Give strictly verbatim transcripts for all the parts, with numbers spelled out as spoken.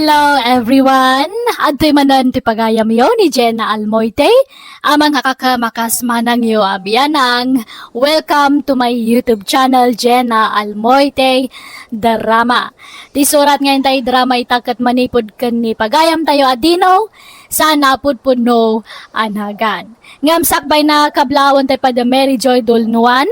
Hello everyone! Adtoy manen ti pagayamyo ni Jenna Almoite, a mangkakamakas manangyo a bianang. Welcome to my YouTube channel, Jenna Almoite Drama. Ti surat nga intay drama ita ket manipud ken ni pagayamtayo a Dino, saan a pudpudno a nagan. Ngem sakbayna, kablaawentayo pay da Mary Joy Dolnuan,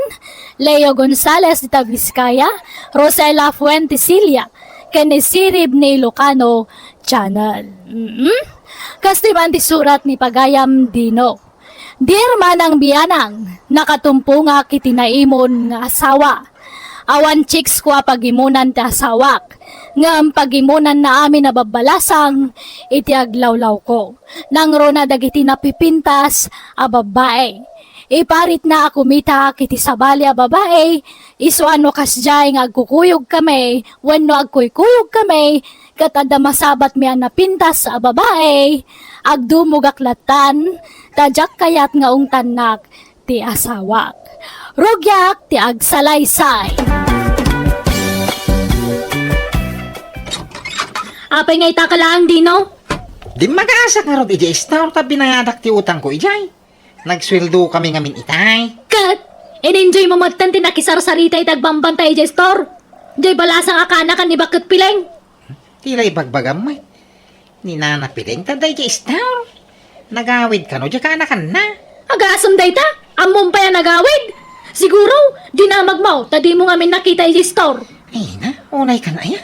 Leo Gonzalez de Vizcaya, Rosela Fuentesilia, ken ni Sirib ni Ilocano Channel. Mm-mm. Kastoy man ti surat ni pagayam Dino. Dear manang bianang, nakatumpongak iti naimon nga asawa. Awan chicks ko a pagimonan ti asawak, ngem pagimonanna amin a babbalasang iti aglawlawko. Nangruna dagiti napipintas a babbai. Iparitna a kumitak iti sabali a babai, isu a no kasdiay nga agkukuyogkami wenno agkuykuyogkami, ket adda masabatmi a napintas a babai, agdumogak lattan, ta diak kayat nga ungtannak ti asawak. Rugiak ti agsalaysay. Apay nga ita ka laeng, Dino? Dimmagasak ngarud idiay store ta binayadak ti utangko idiay. Nagsueldo kami ngamin itay. Ket, in-enjoy mo metten ti nakisarsarita iti agbambantay idiay store. Diay balasang a kaanakan ni Bakket Pileng. Ti la ibagbagam met. Ni Nana Pileng ta daydiay store. Nagawid kano diay kaanakanna. Agasem dayta? Ammom pay a nagawid? Siguro, dinamagmo ta dimo ngamin nakita idiay store. Ay na, unay kan aya.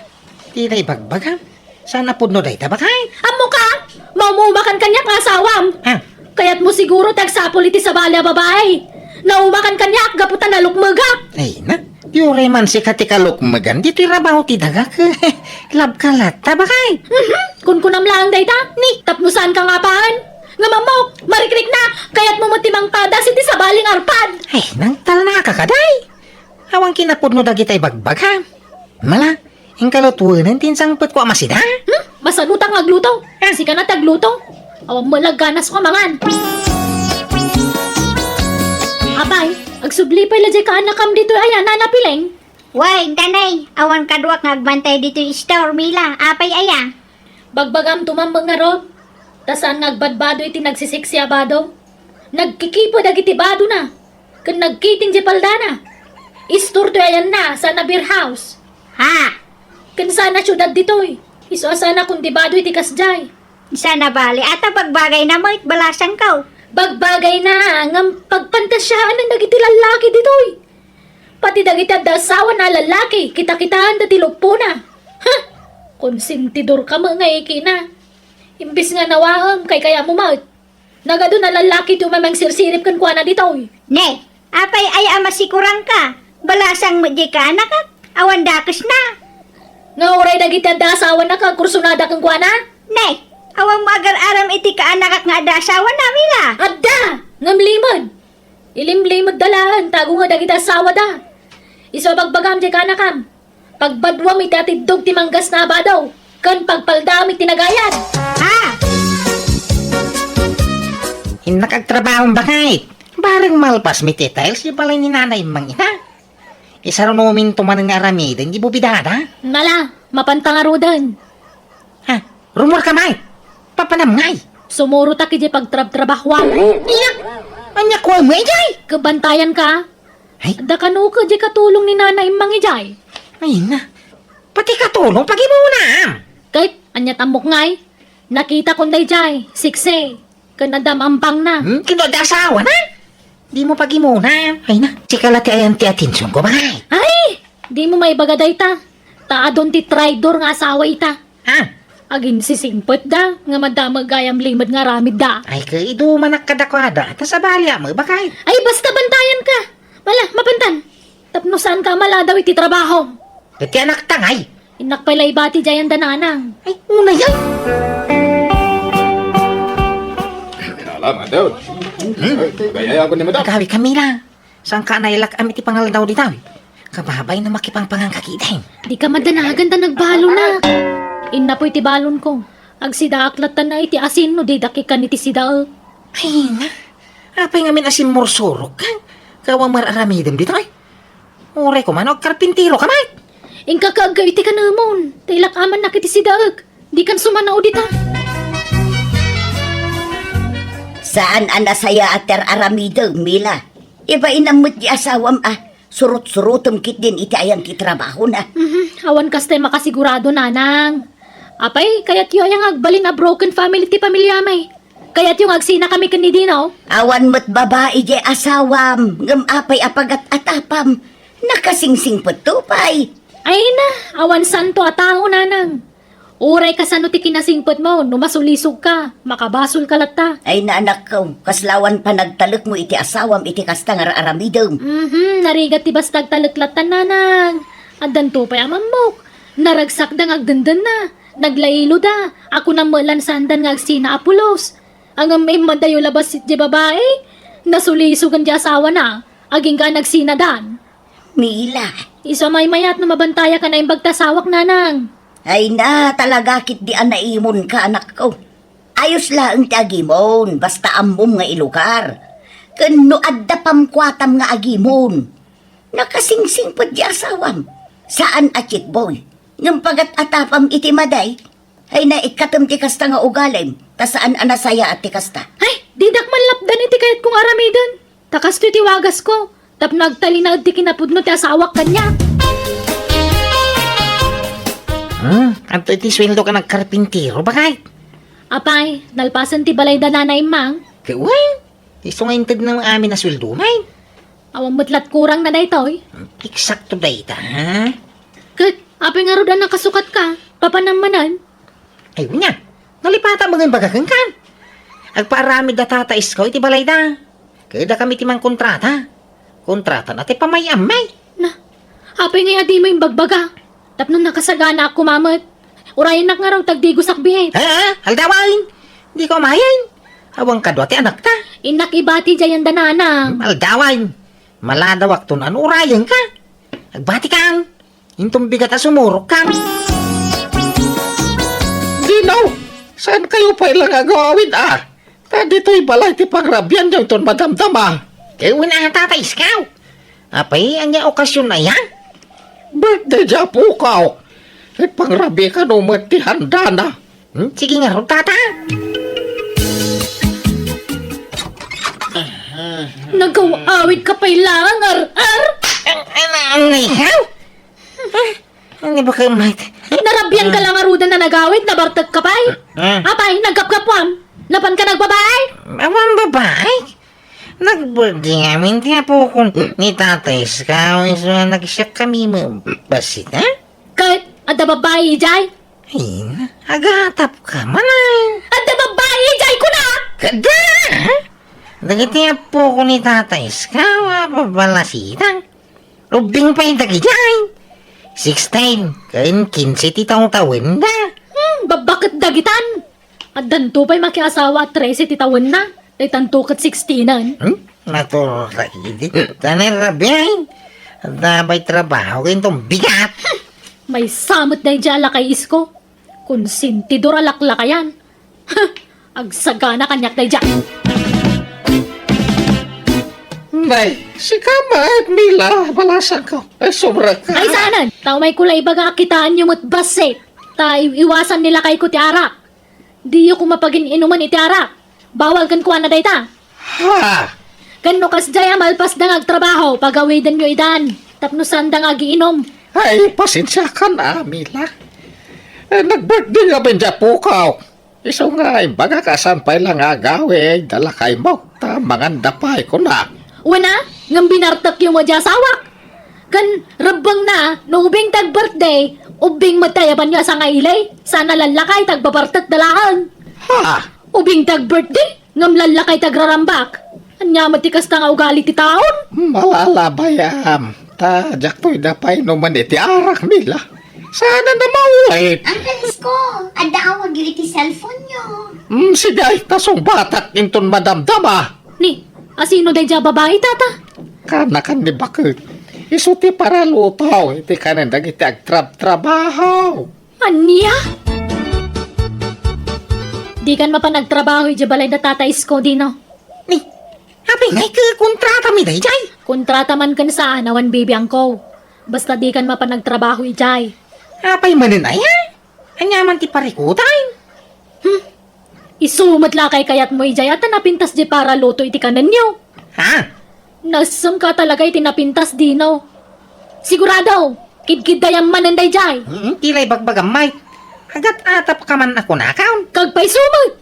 Ti la ibagbagam. Saan a pudno dayta, bakay? Ammoka, maumumakan kaniak nga asawam. Ah. Kayatmo siguro ti agsapul iti sabali a babai. Naumakan kaniak gapu ta nalukmegak. Ay na, di uray man sika ti kalukmegan, ditoy rabaw ti dagak. Labka latta, bakay? Mhm, kunkunam laeng dayta, ni tapno saanka nga apaen. Ngem ammok, marikrikna, kayatmo met ti mangpadas iti sabali nga arpad. Ay, nangtalnaka kadi. Awan kinapudno dagita ibagbagam. Mala, inka lutuenen ti insangpetko a masida? Hmm? Masanutak nga agluto. Ah. Sika na ti agluto. Awan met la ganasko a mangan. Apay, agsubli pay la diay kaanakam ditoy aya, Nana Pileng? Wen, danay, awan kaduak nga agbantay ditoy store, Mila. Apay aya? Bagbagamto man met ngarud, ta saan nga agbadbado iti nagsisiksi a bado. Nagkikipe dagiti badona, ken nagkiting diay paldana. Istor toy ayanna, saan a beer house. Ha? Ken saan a siudad ditoy. Isu a saan a kundibado iti kasdiay. Saan a bali, ata bagbagayna met, balasangko. Bagbagayna, ngem pagpantasianan dagiti lallaki ditoy. Pati dagiti adda asawana a lallaki, kitakitaanda ti luppona. Ha? Konsentidorka met nga ikina. Imbes nga nawaem, kaykayatmo met. Nagadu a lallaki ti umay mangsirsirip kenkuana ditoy. Ne, apay aya a masikuranka? Balasang met diay kaanakak, awan dakesna. Nga uray dagiti adda asawana nga agkursunada kenkuana? Ne, awan mo agar-aram iti kaanakak nga adda asawana, Mila? Adda! Ngem limed! Ilimlimedda laeng ta agungar dagiti asawada. Isu a bagbagam diay kaanakam, pagbaduam iti atiddog ti manggasna a bado, ken pagpaldaam iti nagayad. Ha? Innak agtrabahom, bakay. Bareng malpas mi ti tiles diay balay ni Nana Immang ita. Isarunominto manen nga aramiden diay bubidada. Mala, mapanta ngaruden. Ha? Rumor ka, Mike? Papanam ngay? Sumurotak idiay pagtrabtrabahoam. Iya! Ania kuan mo idiay? Kabantayan ka? Ay? Adda kano ka diay katulong ni Nana Immang idiay? Ay na. Pati katulong, pagimunam. Kay, ania ti ammok ngay? Nakita kon daydiay, siksi. Ken adda ampangna. Hmm, ken adda asawana? Di mo pagimuna. Ay na, sika la ti ayan ti atensiyon ko, bakay. Ay! Di mo maibaga dayta. Ta adun ti traidor nga asawa ita. Ha? Aginsisingpetda, nga madama gayam limed nga aramidda. Ay, kay idumanak kadakuada. Ta sabali a mo, bakay. Ay, basta bantayan ka. Mala, mapantan. Tapno saan ka maladaw iti trabaho. Iti anak ta ngay. Innak pay la ibati diay anda nanang. Ay, unay ay. Ala, madam. Hmm? Gayay ako ni madam. Agawi kami la. Saan ka nailak-am iti pangaldaw dita? Kababay na makipangpangan ka kitaen. Di ka madanagan ta nagbalon na. Innapoy ti balon ko. Agsidaak latta na iti asin no di dakikan iti sidaek. Ay na. Apay ngamin a simmursurok ka? Gawa mar-aramidem dita ay. Uray ko man, agkarpintero ka met. Inka kaagga iti kanemon, ta ilak-amannak iti sidaek. Dikan sumanao dita. Saan a nasayaat ti ar-aramidem, Mila. Ibainam met ti asawam a surot-surotem ketdin iti ayan ti trabahona. Mhm, awan kastay makasigurado, nanang. Apay, kayatyo aya nga agbalin a broken family ti pamiliami? Kayatyo nga agsinakami ken ni Dino? Awan met babai diay asawam, ngem apay a pagat-atapam? Nakasingsingpetto pay. Ay na, awan santo a tao, nanang. Uray kasano ti kinasingpetmo, no masulisogka, makabasolka latta. Ay na, anakko, kasla awan panagtalekmo iti asawam iti kasta nga ar-aramidem. Mhm, narigat ti basta agtalek latta, nanang. Addanto pay a mammok. Naragsakda nga agdendenna. Naglailoda. A kunam met lan saandan nga agsina a pulos. Ngem immadayo labasit diay babai. Nasulisogan diay asawana. Agingga a nagsinadan. Mila. Isu a maymayat no mabantayakan a imbag ti asawak, nanang. Ay na, talaga ketdi a naimonka, anakko. Ayos laeng ti agimon, basta ammom nga ilugar. Ken no adda pamkuatam nga agimon, nakasingsingpet diay asawam. Saan a cheat boy, ngem pagat-atapam iti madi. Ay na, ikkatem ti kasta nga ugalim, ta saan a nasayaat ti kasta. Ay, didak man lapdan iti kayatko nga aramiden. Ta kastoy ti wagasko, tapno agtalinaed ti kinapudno ti asawak kaniak. Hmm, adtoy ti sueldoka nga agkarpintero, baket? Apay, nalpasen ti balayda nanay, Mang. Ket wen, isu nga intedna amin a sueldo, Mang. Awan met lat kurangna daytoy. Eksakto dayta, ha? Ket, apay ngarud a nakasukatka? Papanam manen? Ay, wen a, nalipatan met nga imbaga kenka. Agpaaramid da Tata Isko iti balayda. Ket dakami ti mangkontrata. Kontratana ti pamay-ammi. Na, apay ngay a dimo imbagbaga? Tapno nakasaganaak koma met. Urayennak ngarud ta agdigosak biit. Ha? Aldawan! Dika umayen. Awan kadua ti anakta. Innak ibati diay anda nanang. Aldawan! Maladawakto no urayenka. Agbatikan! Inton bigat a sumurok ka. Dino, saankayo pay la nga agawid a? Ta ditoy balay ti pangrabianyo inton madamdama. Ket wen a, Tata Isko. Apay, ania okasion aya? Birthday diay apokaw. Ket pangrabikan met ti handana. Hmm, sige ngarud, Tata. Nagaw-awidka pay laeng, ar-ar? An-, an-, an-, ikaw? Ano ba kayo, mate? Narabianka la ngaruden a nagawid, nabartekka pay? Ah. Apay, naggapgapuam? Napanka nagbabae? Awan babae. Nag-birthday ngamin ti apokon ni Tata Isko, isu a nagsiak kami mo-, bassit, ha? Ket, adda babae idiay? Ay, agatapka manen. Adda babae idiay kuna! Kada! Dagiti apokon ni Tata Isko, a babalasitan. Ubbing pay dagidiay. Sixteen, ken kinse ti tawtawenda. Hmm, babbaket dagitan. Addanto pay makiasawa a trese ti tawenna. Daytanto ket sixteenan. Hmm? Naturta idi. Tanay rabiay. Adda pay trabaho, ken inton bigat. Maysa met daydiay a lakay, Isko. Konsentidor a laklakayan. Agsagana kaniak daydiay. Nay, sika met, Mila, balasangko. Ay, sobra ka. Ay, saanen. Ta umayko la ibaga a kitaenyo met bassit. Ta i-, iwasan ni lakayko ti arak. Diyo koma pagin-inumen iti arak. Bawal kenkuana dayta. Ha? Ken no kasdiay a malpasda nga agtrabaho, pagawidenyo idan. Tapno saanda nga agiinum. Ay, pasensiakan, a, Mila. Eh, nag-birthday ngamin diay apokaw. Isu nga imbagak a saan pay la nga agawid da lakaymo, ta manganda pay, kuna. Wen a, ngem binartekyo met diay asawak. Ken rebbengna, no ubing ti ag-birthday, ubbing met ti ayabanyo a sangaili, saan a lallakay ti agbabartek da laeng. Ha? Ubing ti ag-birthday, ngem lallakay ti agrarambak. Ania met ti kasta nga ugali ti taon? Malalabayam. Ta diakto ida painumen iti arak, Mila. Saan a namawit? Uncle Isko, adda awagyo iti cellphone-yo. Hmm, sige, ta sungbatak inton madamdama. Ni, asino daydiay a babai, Tata? Kanakan ni baket. Isu ti paralutaw iti kanen dagiti agtrabtrabaho. Ania? Dikan mapan agtrabaho idiay balay da Tata Isko, Dino. Ni, apay ngay ket kontratami daydiay? Kontrata man ken saan, awan bibiangko. Basta dikan mapan agtrabaho idiay. Apay manen aya? Ania man ti parikutay? Hmm. Isu met la kaykayatmo idiay a ta napintas diay para luto iti kanenyo. Ha? Nasemka talaga iti napintas, Dino. Sigurado, kidkiddayam manen daydiay. Hmm, ti la ibagbagam, Mike. Agat-atapka man a kunakon. Kagpayso met.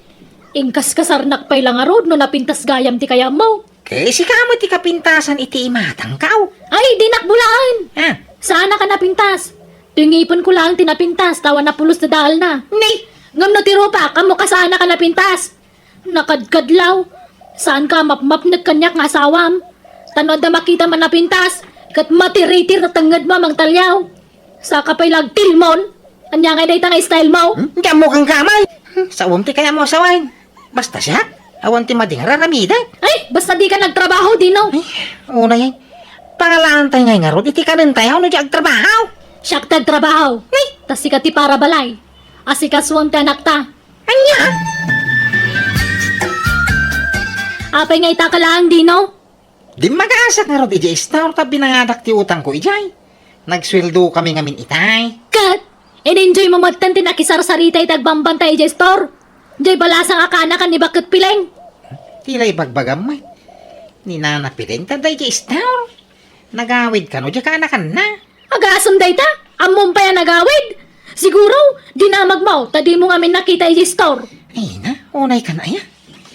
Inkaskasarnak pay la ngarud no napintas gayam ti kayatmo. Ket sika met ti kapintasan iti imatangko. Ay, dinak bulaen. Ah. Saanak a napintas. Toy ngipenko laeng ti napintas, ta awan a pulos ti daalna. Ni? Ngem no ti rupak, ammok a saanak a napintas. Nakadkadlaw. Saanka a mapmapnek kaniak nga asawam. Ta no adda makitam a napintas, ket matiritir ti tengngedmo a mangtaliaw. Saka pay la agtilmon. Ania ngay dayta nga style mo? Hmm? Di ammo kang gamay. Hmm, saom ti kayatmo a sawen. Basta siak, awan ti madi nga ar-aramidek. Ay, basta dika nagtrabaho, Dino. Ay, unay, ay. Pangalaantay ngay ngarud iti kanentayo no di agtrabaho. Siak ti agtrabaho. Ay. Ta sika ti para balay. Asikasuem ti anakta. Ania? Apay nga itaka laeng, Dino? Dimmagasak ngarud idiay store ta binangadak ti utangko idiay. Nagsueldo kami ngamin itay. Ket, in-enjoy mo metten ti nakisarsarita iti agbambantay idiay store. Diay balasang a kaanakan ni Baket Pileng. Ti la ibagbagam met. Ni Nana Pileng ta daydiay store. Nagawid kano diay kaanakanna. Agasem dayta? Ammom pay a nagawid? Siguro, dinamagmo ta dimo ngamin nakita idiay store. Ay na, unay ka na aya.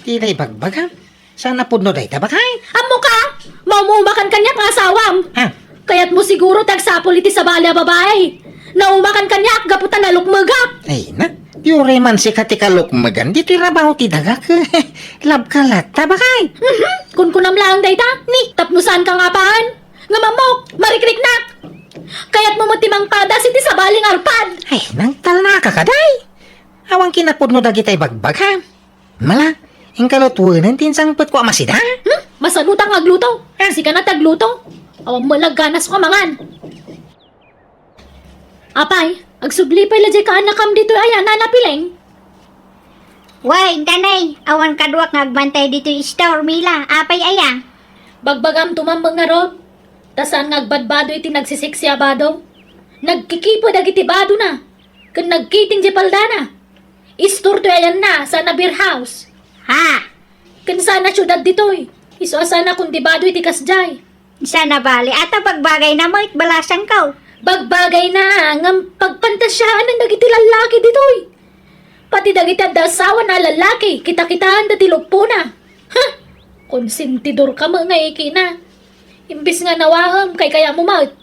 Ti la ibagbagam. Saan a pudno dayta, bakay? Ammoka, maumumakan kaniak nga asawam. Ha? Kayatmo siguro ti agsapul iti sabali a babai. Naumakan kaniak gapu ta nalukmegak. Ay na, ti uray man sika ti kalukmegan, ditoy rabaw ti dagak. Labka latta, bakay? Mhm, kunkunam laeng dayta. Ni, tapno saanka nga apaen. Ngem ammok, marikriknak. Kayatmo met ti mangpadas iti sabali nga arpad. Ay, nangtalnaka kadi. Awan kinapudno dagita ibagbagam. Mala, inka lutuenen ti insangpetko a masida? Hmm? Masanutak nga agluto. Ah. Sika na ti agluto. Awan met la ganasko a mangan. Apay, agsubli pay la diay kaanakam ditoy aya, Nana Pileng? Wen, danay, awan kaduak nga agbantay ditoy store, Mila. Apay aya? Bagbagam tumameng ngarud, ta saan nga agbadbado iti nagsisiksi a bado. Nagkikipe dagiti badona, ken nagkiting diay paldana. Istor toy ayanna, saan a beer house. Ha? Ken saan a siudad ditoy. Isu a saan a kondibado iti kasdiay. Saan a bali, ata bagbagayna met, balasangko. Bagbagayna, ngem pagpantasiaen dagiti lallaki ditoy. Pati dagiti adda asawana a lallaki, kitakitaenda ti luppona. Huh! Konsentidorka met nga ikina. Imbes nga nawaem, kaykayatmo met.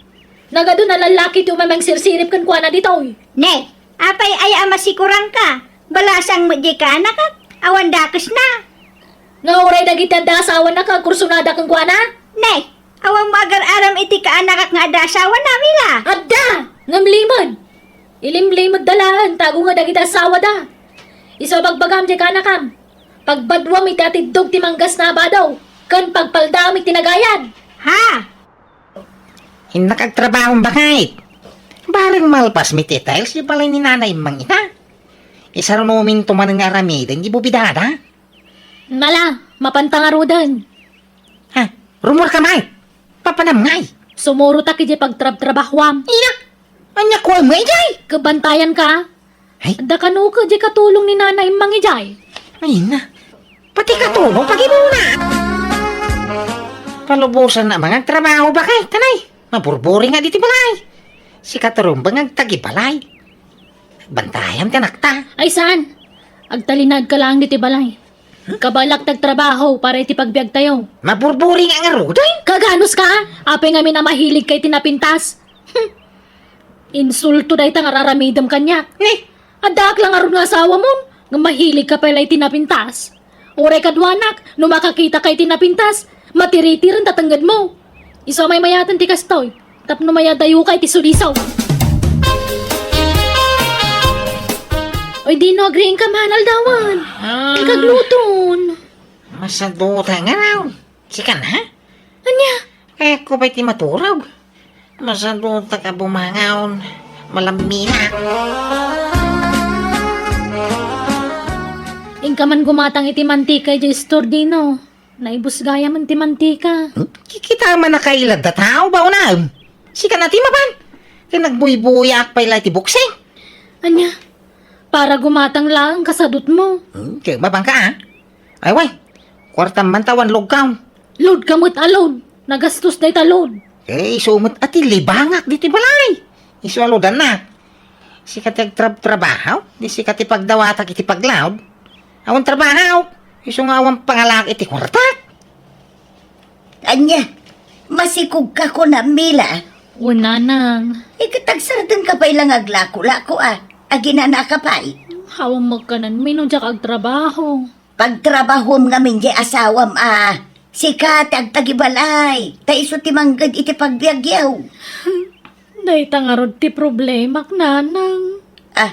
Nagadu a lallaki ti umay mangsirsirib kenkuana ditoy. Ne, apay aya a masikurangka? Balasang met diay kaanakak, awan dakesna. Nga uray dagiti adda asawana nga agkursunada kenkuana? Ne, awan mo agar-aram iti kaanakak nga adda asawana, Mila? Adda! Ngem limed! Ilimlimedda laeng ta agunga dagiti asawada. Isu a bagbagam diay kaanakam, pagbaduam iti atiddog ti manggasna a bado, ken pagpaldaam iti nagayad. Ha? Innak agtrabaho, bakay. Bareng malpas met ti tiles diay balay ni Nanay Mang ita. Isarunominto manen nga aramiden diay bubidada. Mala, mapanta ngaruden. Ha? Rumorka, Mike? Papanam ngay? Sumurotak idiay pagtrabtrabahoam. Ina! Ania kuam nga idiay? Kabantayanka. Ay? Adda kano ka diay katulong ni Nana Immang idiay? Ay na. Pati katulong, pagimuna. Palubosan na mangagtrabaho, bakay, tanay. Maburburi nga diti balay. Sika ti rumbeng nga agtagibalay. Bantayam ti anakta. Ay, saan? Agtalinaedka laeng diti balay. Kabaelak ti agtrabaho para iti pagbiagtayo. Maburburi nga ngaruden? Kaganuska? Apay ngamin a mahiligka iti napintas? Hmm. Insulto dayta nga ar-aramidem kaniak. Ni? Addaak la ngarud nga asawamon, nga mahiligka pay la iti napintas. Uray kaduanak, no makakitaka iti napintas, matiritiren ta tengngedmo. Isu a maymayaten ti kastoy, tapno mayadayoka iti sulisaw. Oy, Dino, agriingka man, aldawan. Ah. Ikagluton. Masaduta nga raw. Sika na? Ania? Kayatko pay ti maturog. Masadutak a bumangaw. Malamminak. Inka man gumatang iti mantika idiay store, Dino. Naibus gayam ti mantika. Hmm? Kikita man a kailad a tao ba unam? Sika na ti mapan. Ken nagbuybuyaak pay la iti boksing. Ania? Para gumatang laeng kasadutmo. Hmm, ti mabangka, ah. Ay, way. Kuartam man ta awan load ka. Load ka met a load. Nagastos dayta load. Eh, isu met a ti libangak ditoy balay. Isu a loadannak. Sika ti agtrab-trabaho, di sika ti pagdawatak iti paglaod. Awan trabaho. Isu nga awan pangalak iti kuartak. Ania, masikog ka kuna, Mila? O, nanang. Ikatagsarden ka pay lang aglako-lako, ah. Aginana ka pay. Awan magkanan, mino diak agtrabaho. Pagtrabahom ngamin jay asawam, ah. Sika ti agtagibalay, ta isu ti mangged iti pagbiagyo. Dayta ngarud ti problemak, nanang. Ah,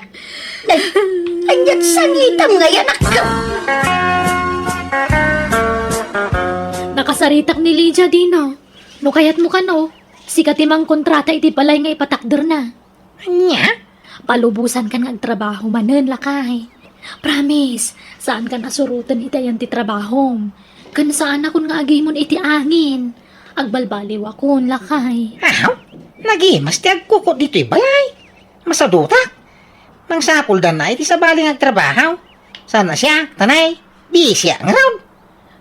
nag-, aniat sangitam ngay, anakko? Nakasaritak ni Lydia, Dino. No kayatmo kano, sika ti mangkontrata iti balay nga ipatakderna. Ania? Palubosankan nga agtrabaho manen, lakay. Promise, saankan a suroten iti ayan ti trabahom. Ken saanakon nga agimon iti angin. Agbalbaliwakon, lakay. Aw, nagimas ti agkukot ditoy balay. Masadutak. Nangsakuldanna iti sabali nga agtrabaho. Saan a siak, tanay, bisiak ngarud.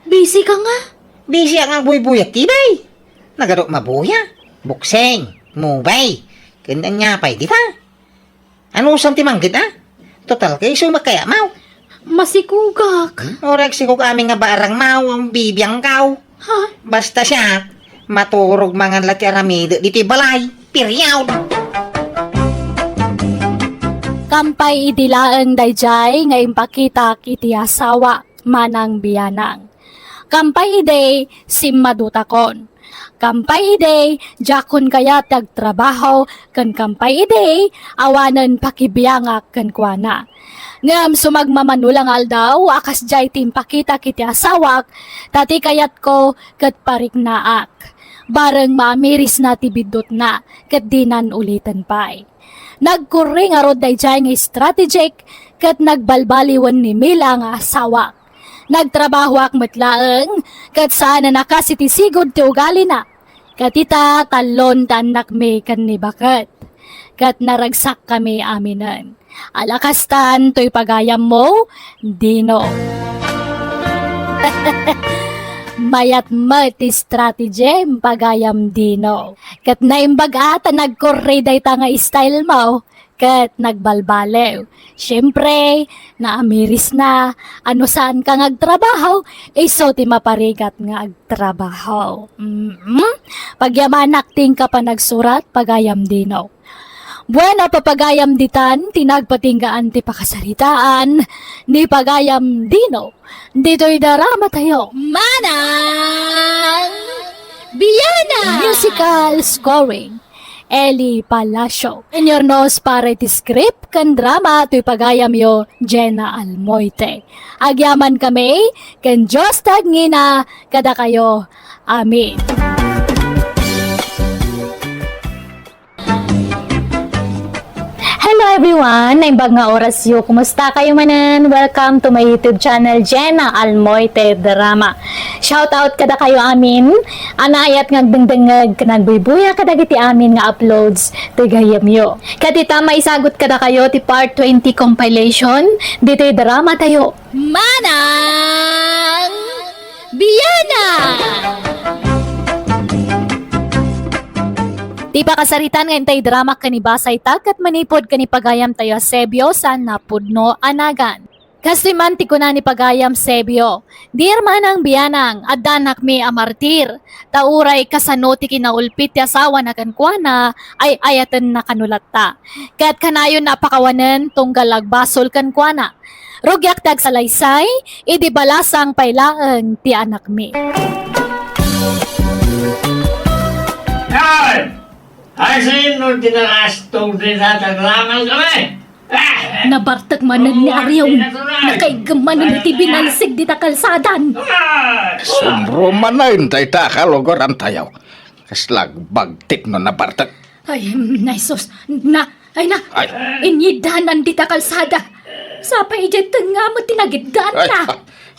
Busy ka nga? Bisiak nga agbuybuyak ti bay. Nagadu mabuya. Boxing, mobile. Ken ania pay dita? Anusam ti mangged, a? Total, kayatmo makayamaw. Masikogak. Hmm? Uray agsikog amin nga barang maw, ang bibiangkaw. Ha? Basta siak, maturog mangan la ti aramidek ditoy balay. Period. Kampay idi laeng daydiay nga impakitak iti asawa, manang bianang. Kampay idi, simmadutakon. Kampay idi, diakon kayat ti agtrabaho, ken kampay idi, awanen pakibiangak kenkuana. Ngem sumagmamano la nga aldaw a kasdiay ti impakitak iti asawak, ta ti kayatko ket pariknaak. Bareng maamirisna ti biddutna, ket dinan uliten pay. Nagkurre ngarud daydiay nga strategic, ket nagbalbaliwen ni Mila nga asawak. Nagtrabahoak met laeng, ket saanen a kas iti sigud ti ugalina. Ket ita, tallon ti annakmi ken ni baket. Ket naragsakkami aminen. Ala kastan toy pagayammo, Dino. Mayat met ti strategy, pagayam Dino. Ket naimbag a ta nagkurre dayta nga style mo. Ket nagbalbaliw. Siempre, naamirisna, a no saanka nga agtrabaho, isu ti maparigat nga agtrabaho. Mm-mm. Pagyamanak ti inka panagsurat, pagayam Dino. Bueno, papagayam ditan, ti nagpatinggaan ti pakasaritaan, ni pagayam Dino, ditoy darama tayo. Manang Biana! Musical scoring. Eli Palacio. Senior nos para iti script ken drama toy pagayamyo, Jenna Almoite. Agyaman kami, ken Dios ti agngina kadakayo. Amen. Hello everyone! Naimbag nga orasyo. Kumusta kayo manen? Welcome to my YouTube channel, Jenna Almoite Drama. Shout out kadakayo amin. Ania, ayat nga agdengdengngeg ken agbuybuya kadagiti amin nga uploads ti gayyemyo. Ket ita, maisagut kadakayo ti part twenty compilation ditoy drama tayo. Manang Biana! Ti pakasaritan nga intay drama ken ibasa ita ket manipud ken ipagayam tayo a Sebio saan a pudno a nagan. Kastoy man ti kuna ni pagayam Sebio, "Dear Manang Bianang, addanakmi a martir, ta uray kasano ti kinaulpit ti asawana kenkuana, ay-ayatenna kano latta. Ket kanayon a pakawanen tunggal agbasol kenkuana. Rugiak ti agsalaysay, idi balasang pay laeng ti anakmi." Ay! Ay, sino ti nakastong ti tataglaman kami? Ah! Nabartek manen ni Ariong. Nakaiggem manen iti binalsig dita kalsadan. Ah! Sumro manen dayta kalugaran tayo. Kasla agbagtik no nabartek. Ay, nay sus. Na, ay na. Ay. Inyiddanan dita kalsada. Sapay idiay tengnga met ti nagiddaanna.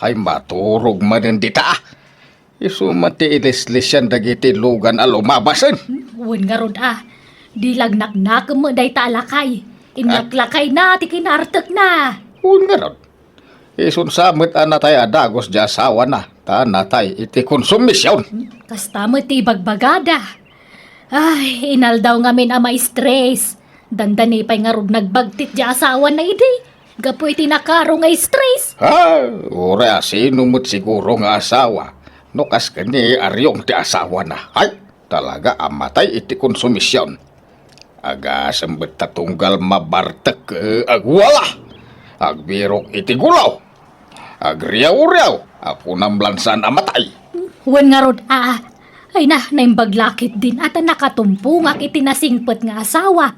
Ay, ay, maturog manen dita, a. Isu met ti ilislisian dagiti lugan a lumabasen. Wen ngarud, a. Di laeng naknakem met dayta a lakay. Innak lakayna ti kinartekna. Wen ngarud, isun sa met a natay a dagus ti asawana, ta natay iti konsumision. Kasta met ti ibagbagada. Ay, inaldaw ngamin a maistres. Dandani pay ngarud nagbagtit ti asawana idi gapu iti nakaro nga istres. Ah, uray a sino met siguro nga asawa no kas ken ni Ariong ti asawana. Ay, talaga a matay iti konsumision. Agasem met ta tunggal mabartek, eh, agwala. Agbirok iti gulaw. Agriaw-riaw. Akunam lan saan a matay. Wen ngarud, a, ay na, naimbag la ketdin a ta nakatumpongak iti nasingpet nga asawa.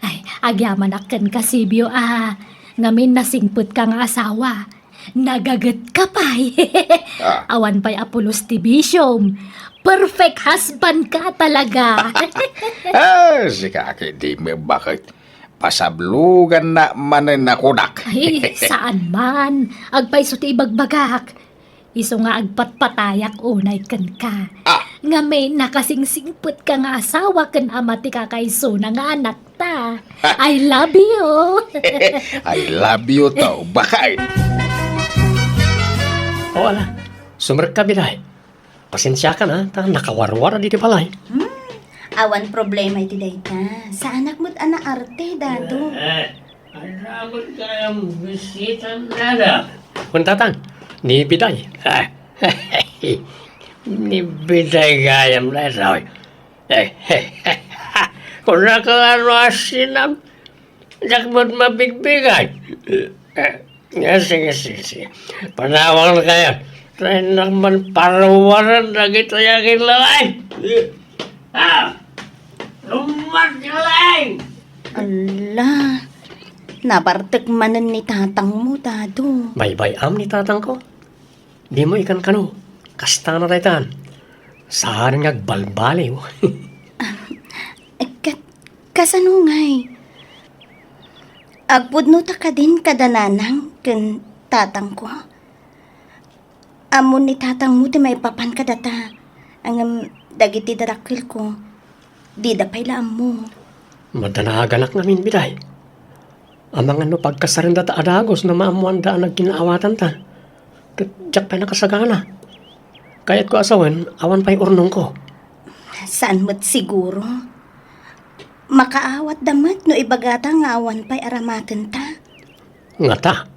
Ay, agyamanak kenka, Sibio, a, ngamin nasingpetka nga asawa. Nagagetka pay. Ah. Awan pay a pulos ti bisiom. Perfect husband ka talaga. Ah, sika ketdi met baket. Pasablogannak manen a kunak. Ay, saan man. Agpayso ti ibagbagak. Isu nga agpatpatayak unay kenka. Ah. Ngamin, nakasingsingpetka nga asawa ken ama ti kakaisuna nga anakta. I love you. I love you too, baket. O, ala, sumrekka, Biday. Pasensiakan, a, ta nakawarwar ditoy balay. Hmm, awan problema iti dayta. Saanak met a naarte, Dado. Eh, ania met gayam bisitam, Dado? Kun, Tatang, ni Biday. Ah, ni Biday gayam daytoy. Eh, kunaka, ano a sinam? Diak met mabigbigay. Eh, eh, sige, sige, sige. Panawankayo. Tay naman paruwaran dagitoy a kinlalaing. Ah! Lummat ka lang! Ala, nabartek manen ni tatangmo, Dado. Baybay-am ni tatangko. Dimo ikankano, kastana daytan. Saan nga agbalbaliw. Ket, kasano ngay? Agpudnota kadin kada nanang ken tatangko? Ammon ni tatangmo ti maipapan kadata, ngem dagiti dadakkelko, dida pay la ammo. Madanaganak ngamin, Biday. Amangan no pagkasarenda ta a dagus no maammoanda a nagkinnaawatanta. Ket diak pay nakasagana. Kayatko a sawen, awan pay urnongko. Saan met siguro. Makaawatda met no ibagata nga awan pay aramatenta. Ngata?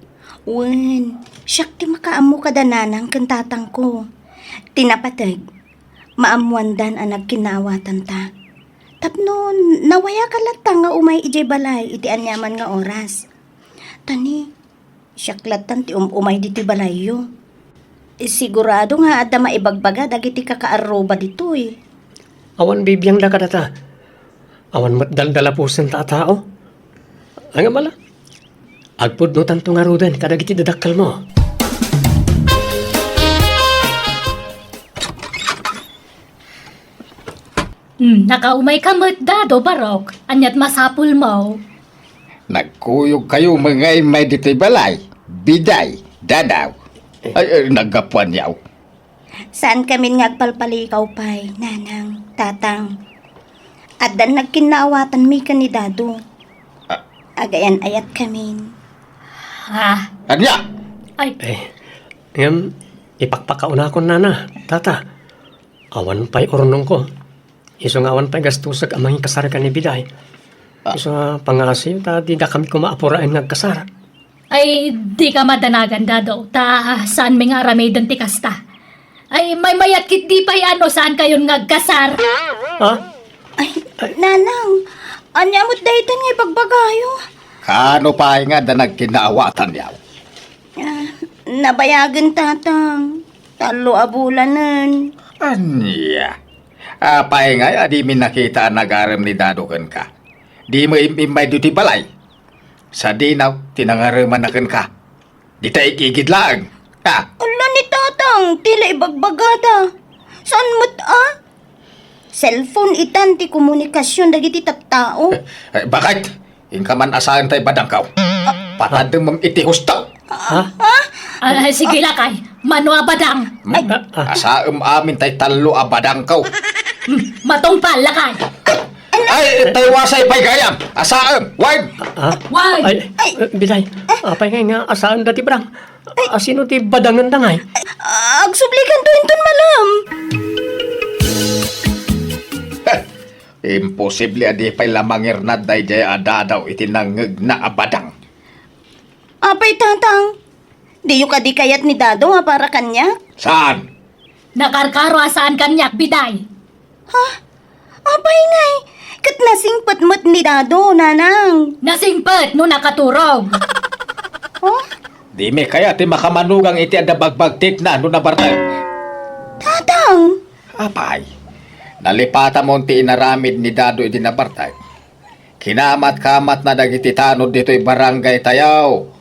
Wen, siak ti makaammo kada nanang ken tatangko. Ti napateg, maammoandan a nagkinnaawatanta. Tapno nawayaka latta nga umay idiay balay iti aniaman nga oras. Ta ni, siak lattan ti um-umay ditoy balayyo. Sigurado nga adda maibagbaga dagiti kakaarruba ditoy. Awan bibiangda kadata. Awan met daldalapusenta a tao. Ngem ala, agpudnotanto ngaruden kadagiti dadakkelmo. Hmm, nakaumayka met, Dado Barok. Ania't masapulmo? Nagkuyogkayo ngay immay ditoy balay, Biday, Dadaw. Ay, ay, naggapuanyo. Saankamin nga agpalpalikaw pay, Nanang, Tatang. Addan nagkinnaawatanmi ken ni Dado. Ah. Agayan-ayatkamin. Ah. Ania? Ay. Eh, ngem, ipakpakaunakon, Nana, Tata. Awan pay urnongko. Isu nga awan pay gastosek a mangikasar ken ni Biday. Ah. Isu nga pangaasiyo ta didakami koma a puraen nga agkasar. Ay, dika madanagan, Dado, ta saanmi nga aramiden ti kasta. Ay, maymayat ketdi pay a no saankayon nga agkasar. Ha? Ay, Nanang, ania met daytan nga ibagbagayo? Kaano pay nga adda nagkinnaawatanyo? Ah, nabayagen, Tatang. Tallo a bulanen. Ania? Apay ngay a dimi nakita a nagarem ni Dado kenka? Dimo im-immay ditoy balay? Sadino ti nangaremanna kenka? Dita igigid laeng. Ha? Ala ni Tatang, ti la ibagbagada. Saan met a? Cellphone itan ti komunikasion dagiti tattao. Eh, eh, baket? Inka man a saenta ibadangko. Patadem iti husto. Ha? Ha? Ah, sige, lakay. Mano a badang? Hmm? Ay. Asaem amin tay tallo a badangko. Hmm, matungpal, lakay. Ay, Itay wasay pay gayam, asaem, wine! Ah? Wine! Ay, Ay! eh, Biday, apay ngay nga asaen dati Brang? Asino ti badangenda ngay? Agsublikanto inton malem. Heh, imposible a di pay la mangirnad daydiay a Dado iti nangngegna a badang. Apay, Tatang? Diyo kadi kayat ni Dado a para kaniak? Saan? Nakarkaro a saan kaniak, Biday. Ha? Apay ngay, ket nasingpet met ni Dado, Nanang. Nasingpet no nakaturog. Oh? Dimi kayat ti makamanugang iti adda bagbagtikna no nabartek. Tatang! Apay, nalipatamon ti inaramid ni Dado idi nabartek. Kinamat-kamatna dagiti tanod ditoy barangay tayo.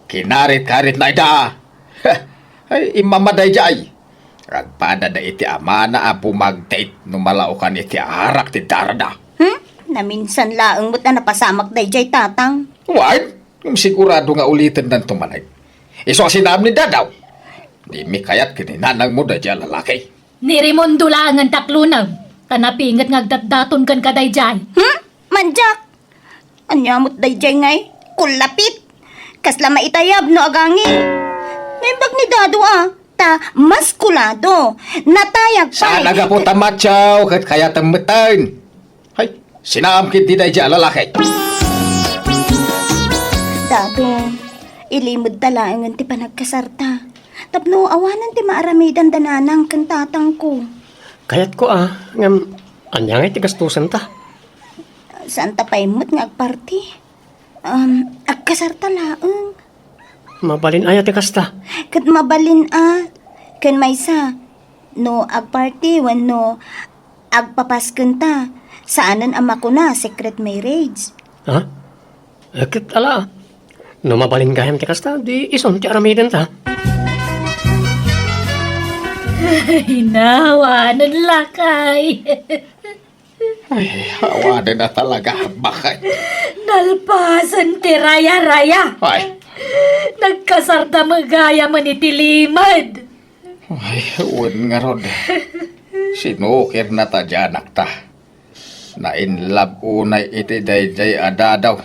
Kinarit-karitna ida. Ay, immama daydiay. Agpadada iti amana a bumagtit no malaokan iti arak ti darada. Hmm? Naminsan laeng met a napasamak daydiay, Tatang. Wen, ngem sigurado nga ulitennanto manen. Isu a sinaam ni Dado. Dimi kayat ken ni nanangmo daydiay a lalaki. Ni Raimundo laengen ti aklonem, ta napinget nga agdatdaton kenka daydiay. Hmm? Mandiak! Ania met daydiay ngay? Kullapit! Kasla maitayab no agangin. Naimbag ni Dado a, ta maskulado. Natayag pay. Saan a gapu ta macho ket kayatem metten. Hay, sinaam ketdi daydiay a lalaki. Dado, ilimedta laengen ti panagkasarta. Tapno awanen ti maaramidan da nanang ken tatangko. Kayatko a, ngem ania ngay ti gastosenta? Saanta pay met nga agparti. Um, agkasarta laeng. Mabalin aya ti kasta? Ket mabalin a. Ken maysa, no agparti wenno agpapaskenta, saanen a makuna secret marriage. Ha? Eh, ket ala, no mabalin gayam ti kasta, di isun ti aramidenta. Ay, nawanen lakay. Ay, awanen a talaga, bakit? Nalpasen ti raya-raya. Ay. Nagkasarta met gayam iti limed. Ay, wen ngarud. Sinukirna ta di anakta. Na-in love unay iti daydiay a Dado.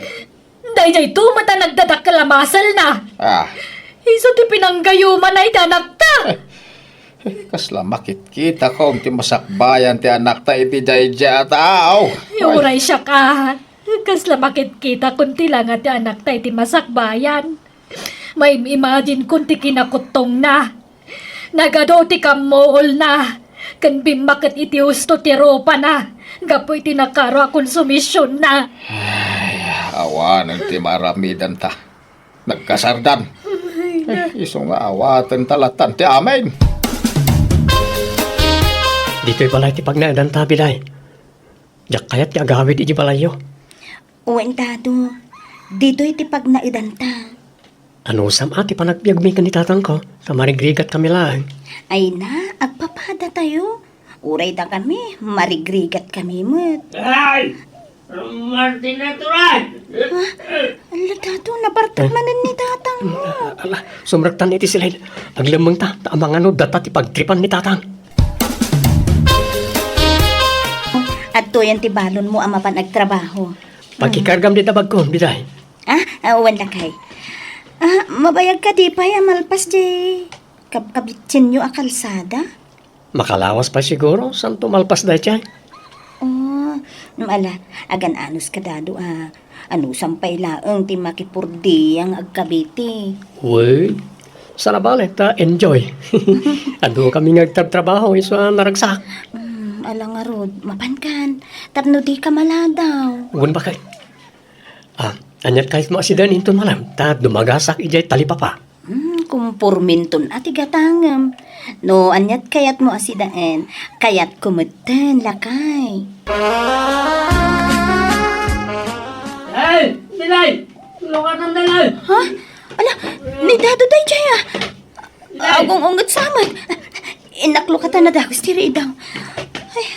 Daydiay to met a nagdadakkel a muscle na. Ah. Isu ti pinanggayuman a iti anakta. Kasla makitkitakon ti masakbayan ti anakta iti daydiay a tao. Ay. Uray siak a. Kasla makitkitakon ti langa ti anakta iti masakbayan. Maim-imagine kon ti kinakuttongna. Nagadu ti kammuolna, ken bimmaket iti husto ti rupana, gapu iti nakaro a konsumisionna. Ay, awanen ti maaramidanta. Nagkasardan. Ay, na. Eh, isu nga awatenta lattan ti amin. Ditoy balay ti pagnaedanta, Biday. Diak kayat ti agawid iti balayyo. Wen, Dado. Ditoy ti pagnaedanta. Anusam a ti panagbiagmi ken ni tatangko, ta marigrigatkami laeng. Ay na, agpapadatayo. Uray dakami, marigrigatkami met. Ay! Martina turay! Ha? Ala, Dado, nabartek manen ni tatangmo. Ala, sumrektan iti silid. Aglemmengta, ta amangan no data ti pagtripan ni tatang. Adtoyen ti balonmo a mapan agtrabaho. Pagkikargam dita bagko, Biday. Ah, ah, wen lakay. Ah, mabayag kadi pay a malpas diay kabkabitsenyo a kalsada? Makalawas pay siguro, saanto malpas daydiay. Oh, ala, agan-anos ka, Dado, a. Anusam pay laeng ti makipurdiang agkabiti. Wen, saan a bale, ta enjoy. Adukami nga agtrabtrabaho, isu a naragsak. Hmm, ala ngarud, mapankan. Tapno dika maladaw. Wen, bakit? Ah, aniat kayatmo a sidaen inton malem, ta dumagasak idiay talipapa. Hmm, kumporminton a ti gatangem. No aniat kayatmo a sidaen, kayatko metten, lakay. Ay, Bilay! Lukatan, Bilay! Ha? Ala, ni Dado daydiay a. Bilay! Agung-unget sa met. Innak lukatan a dagus ti ridaw. Ay.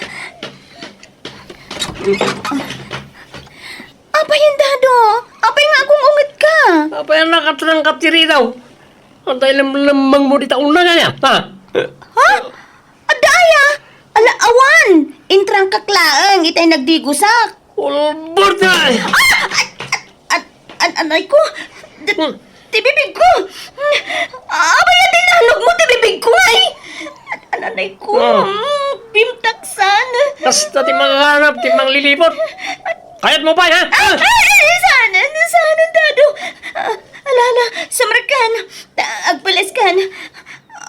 Apay, Dado? Apay nga agung-unget ka? Apay a nakatrangkap ti ridaw? Anta ilemlemmengmo dita uneg aya, ha? Ha? Adda aya? Ala, awan! Intrangkak laeng itay nagdigusak. Ulbor ta! An-, an-, anay ko! D-, Hmm. Ti bibig ko! Abay, a dinanogmo ti bibig ko, ay! An-, anay ko! Oh. Mm, bimtaksan! Basta ti manganap, ti manglilipot! Kayatmo pay, ha? Ah, ah, ah, saanen, saanen, Dado. Ah, ala, ala, sumrekkan. Ta-, agpeleskan.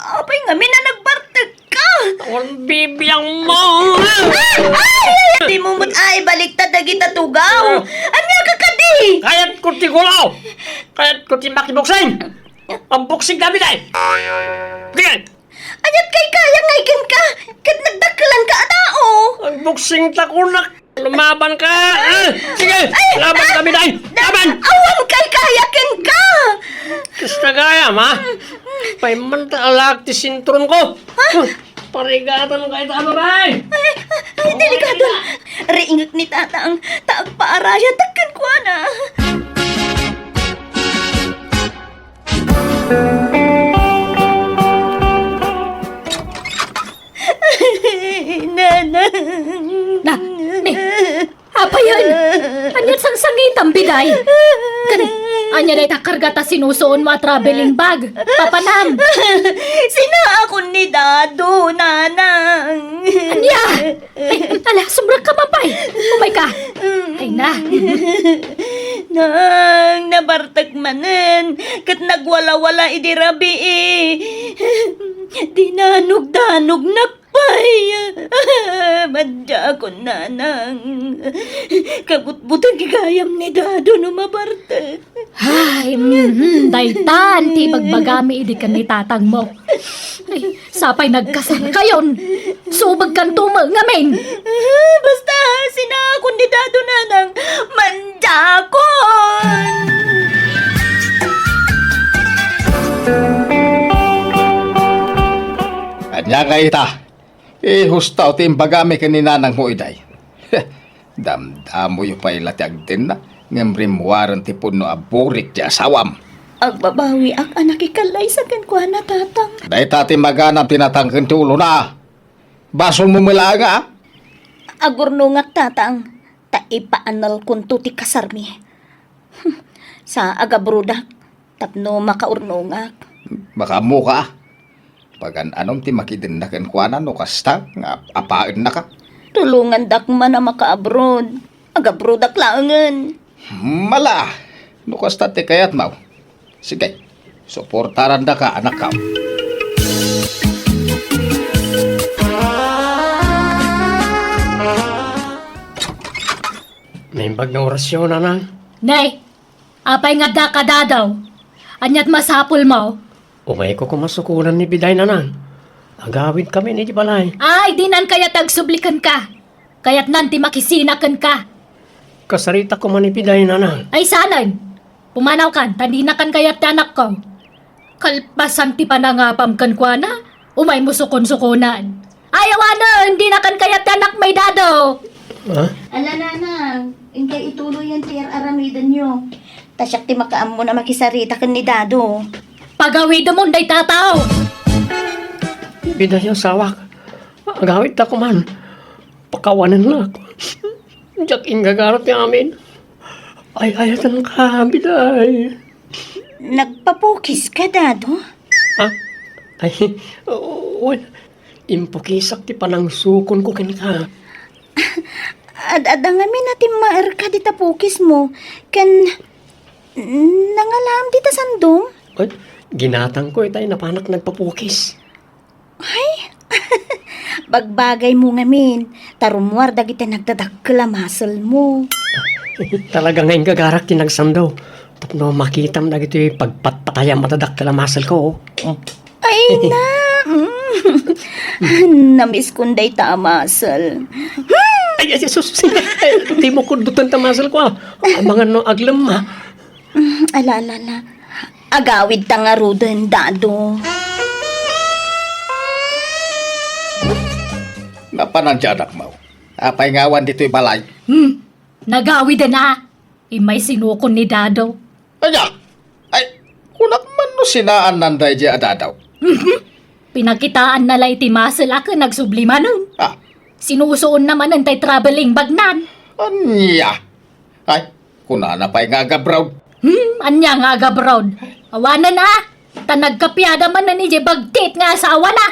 Apay ngamin a nagbartekka? Ang bibiang mo! Ah! Ay! Ay! Di mo mo't ay baliktad dagita tugaw. Ah. Ania ka kadi? Kayat ko ti gulaw! Kayat ko ti makiboksing! Pamboksing kami, day! Sige! Ania't kaykaya ngay kenka? Ket nagdakkelanka a tao! Ang boksing ta kunak! Lumaban ka! Ah! Sige! Ay! Laban kami, day! Laban! Awan kaykaya kenka! Kasta gayam, ha? Payman ta alak ti sintron ko! Ha? Parigatan ka ita, babae! Ay, ay, ay, delikado! Riingek ni Tatang, ta agpaarayatak kenkuana! Nanang. Na, ni, apayen? Ania't sangsangitam, biday? Ken, ania dayta karga ta sinusuonmo a traveling bag? Papanam? Sinaakon ni Dado, Nanang. Ania? Ay, ala, sumrekka, Papay. Umayka. Ay na. Nang, nabartek manen, ket nagwalawala idi rabii. Dinanogdanognak pay. Madiakon, Nanang. Kabutbuteng gayam ni Dado no mabartek. Ay, mhm, daytan ti ibagbagami idi ken ni tatangmo. Ay, sapay nagkasarkayon. Subagkanto met ngamin. Ah, basta, sinaakon ni Dado, Nanang, mandiakon! Ania ngay ita? Ihustaw ti imbagami ken ni nanangmo iday. Damdamoyo pay la ti agdenna, ngem rimmuaren ti pudno a burik ti asawam. Agbabawiak a nakikallaysa kenkuana, Tatang. Dayta ti maganam ti natangken ti ulona. Basolmo met laeng, a? Agurnongak, Tatang, ta ipaanelkonto ti kasarmi. Sa agabrodak tapno makaurnongak. Makaammoka? Pagan-anom ti makidenna kenkuana no kasta nga apaennaka? Tulongandak man a makaabroad. Agabroadak laengen. Mala, no kasta ti kayatmo. Sige, suportarandaka, anakko. Naimbag nga orasyo, Nanang. Nay, apay nga daka, Dado? Ania't masapulmo? Umayko koma sukonan ni biday, Nanang. Agawidkamin iti balay. Ay, dinan kayat agsubli kenka. Kayatnan ti makisina kenka. Kasaritak koma ni biday, Nanang. Ay, saanen? Pumanawkan, ta dinakan kayat ti anakko. Kalpasan ti panangapam kenkuana, umaymo sukonsukonan. Ay, awanen, dinakan kayat ti anakmi, Dado. Ha? Ala, Nanang, inkay ituloyen ti ar-aramidenyo. Ta siak ti makaammo a makisarita ken ni Dado. Pagawidemon dayta a tao. Biday, asawak. Agawidta koman. Pakawanennak. Diak inggagarat ti amin. Ay-ayatenka, biday. Nagpapukiska, Dado? Ha? Ay, wen, impukisak ti panangsukonko kenka. Ad-adda ngamin a timmaerka dita pukismo, ken nangalaam dita sandom? Ay, ginatangko itay napanak nagpapukis. Ay, bagbagaymo ngamin, ta rummuar dagiti nagdadakkel a muscle-mo. Talaga nga inggagarak ti nagsando tapno makitam dagitoy pagpatpatayam a dadakkel a muscle-ko. Ay, na! Mm. Namiskon dayta a muscle. Ay, ay, sus, sus, ay, di mo kudutan ta muscle-ko, ah. Amangan no aglemma. Mm, ala, ala, ala. Agawidta ngaruden, Dado. Napanan ti anakmo. Apay nga awan ditoy balay? Hmm, nagawiden a. Immay sinukon ni Dado. Ania? Ay, kunak man no sinaannan daydiay a Dado. Mhm. Pinakitaanna la iti muscle a ken agsubli manen. Ah. Sinusuonna manen tay traveling bagnan. Ania? Ay, kunana pay nga agabraod. Hmm, ania nga agabraod? Awanen a, ta nagkapiada manen idiay bagtit nga asawana.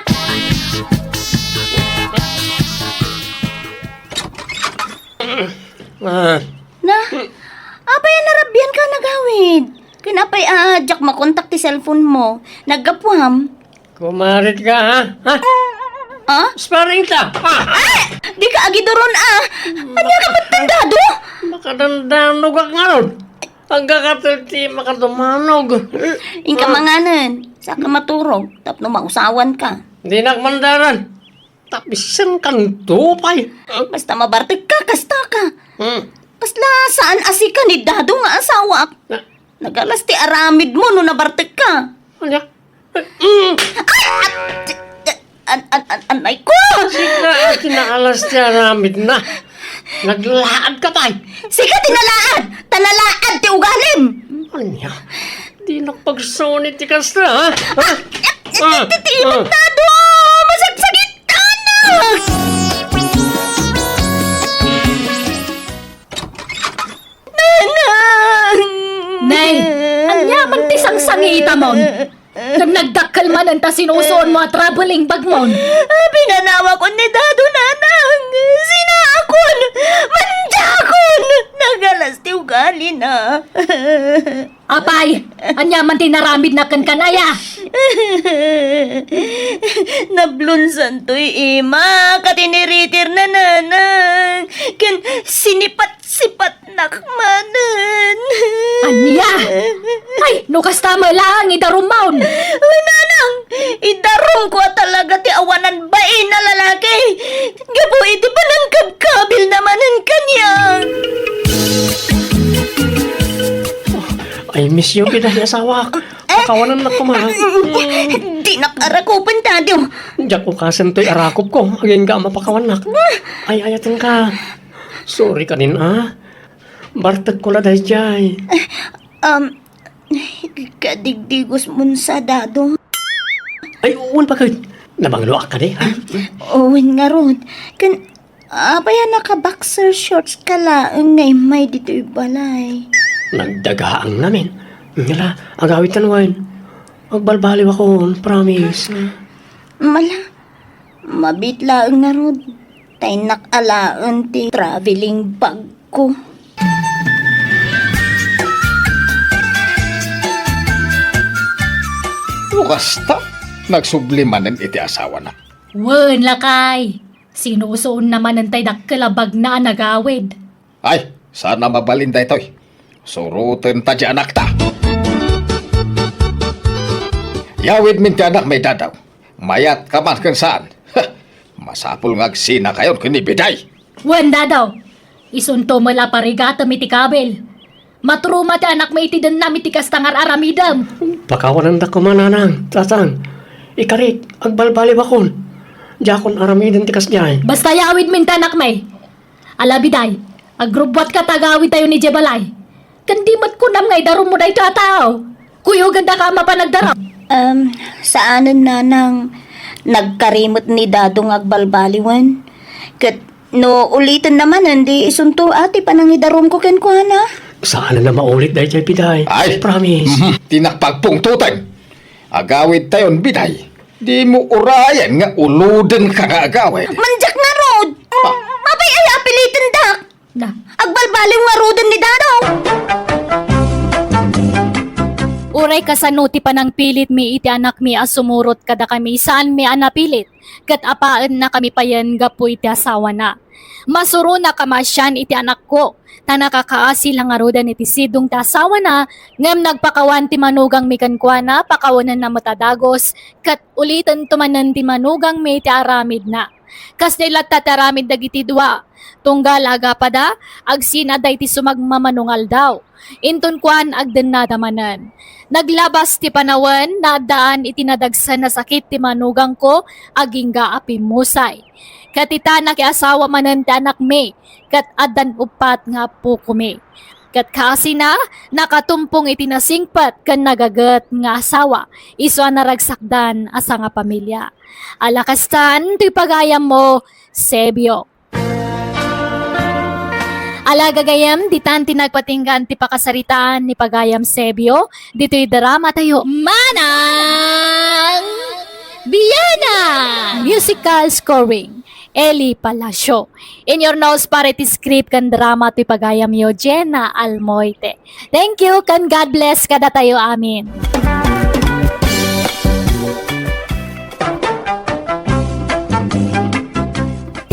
Ah. Na, apay a narabian ka, Agawid? Ken apay a diak makontak ti cellphone mo? Naggapuam? Kumarit ka, ha? Ha? Ah? Sparring ta. Ah! Ah! Di ka agiduron, ah! Ania ka met, Dado? Makadandanog ak ngarud. Agkakatel ti makadumanog. Inka manganen, saka maturog, tapno mausawan ka. Dinak mandaran. Tapisan kanto pay. Basta mabartek ka, kasta ka. Hmm. Kasla saan a sika ni Dado nga asawa. Na- Nagalas ti aramid mo no nabartek ka. Ania? Mm. Ay! At, an, an, an, anay ko! Sika a kinaalas ti aramid na. Naglaad ka pay. Sika ti nalaad! Ta nalaad ti ugalim! Ania? Dinak pagsuni ti kasta, ha? Ha? Ah! Ah! Ti, ti, Ah! Dado! Masagsagitan! Nanang! Nay, ania man ti sangsangitamon? Ken nagdakkel manen ta sinusuonmo a traveling bagmon. Pinanawakon ni Dado, Nanang. Sinaakon. Mandiakon. Nagalas ti ugalina. Apay, ania man ti naramidna kenka, Nay, a? Nablonsantoy ima ket iniritirna, Nanang. Ken sinipat-sipatnak manen. Ania? Ay, no kasta met laeng, idarummon. Uy, Nanang, idarumko a talaga ti awanan bain a lalaki. Gapu iti panangkabkabilna manen kaniak. I miss you, Piday, asawak. Eh? Pakawanannak koma. Dinak arakupen, Dado. Diak ukasen toy arakupko, agingga a mapakawannak. Ay-ayatenka. Sorry kanin, a. Bartekko la daydiay. Um, kadigdigosmon sa, Dado. Ay, wen, baket. Nabangloak kadi, ha? Wen ngarud. Ken, apay a naka-boxer shorts ka laeng nga immay ditoy balay? Nagdagaang ngamin. Ngala, agawidtan wen. Agbalbaliwakon, promise. Mala, mabiit laeng ngarud. Ta innak alaen ti traveling bag ko. No kasta, nagsubli manen iti asawana. Wen, lakay. Sinusuonna manen tay dakkel a bagna a nagawid. Ay, saan a mabalin daytoy. Surotenta ti anakta. Yawidmin ti anakmi, Dado. Mayatka man ken saan. Masapul nga agsinakayon ken ni Biday. Wen, Dado. Isunto met la parigatem iti kabil. Maturuma ti anakmi iti dennam iti kasta nga ar-aramidem. Pakawanandak koma, Nanang, Tatang. Ikarik, agbalbaliwakon. Diakon aramiden ti kasdiay. Basta yawidmin ti anakmi. Ala, Biday, agrubbuatka ta agawidtayon idiay balay. Ken di met kunam nga idarummo daytoy a tao. Kuyogenda ka a mapan agdarum. Um, saanen, Nanang, nagkari met ni Dado nga agbalbaliwen. Ket no ulitenna manen, di isunto a ti panangidarumko kenkuana. Saanen a maulit daytoy, Biday. Ay! Promise. Mhm. Ti nakpagpungtoten. Agawidtayon, Biday. Dimo urayen nga ulodenka nga agawid. Mandiak ngarud! Ah. Apay aya a pilitendak? Na. Agbalbaliw ngaruden ni Dado! Uray kasano ti panangpilitmi iti anakmi a sumurot kadakami, saanmi a napilit, ket apaennakami payen gapu iti asawana. Masuronak a maasian iti anakko, ta nakakaasi la ngaruden iti sidong ti asawana, ngem nagpakawan ti manugangmi kenkuana, pakawanenna met a dagus, ket ulitento manen ti manugangmi ti aramidna. Kasdiay latta ti aramid dagiti dua. Tunggal agapada, agsina daydi sumagmamano nga aldaw. Inton kuan, agdennada manen. Naglabas ti panawen, naaddaan iti nadagsen a sakit ti manugangko, agingga a pimmusay. Ket ita, nakiasawa manen ti anakmi, ket addan uppat nga appokomi. Ket kaasina, nakatumpong iti nasingpet ken nagaget nga asawa, isu a naragsakdan a sangapamilia. Ala kastan ti pagayammo, Sebio. Ala, gagayem, ditan ti nagpatinggaan ti pakasaritaan ni Pagayam Sebio, ditoy drama tayo, Manang Bianang! Musical scoring, Eli Palacio. In your nose, para iti script ken drama toy pagayamyo, Jenna Almoite. Thank you, ken God bless kadatayo amin.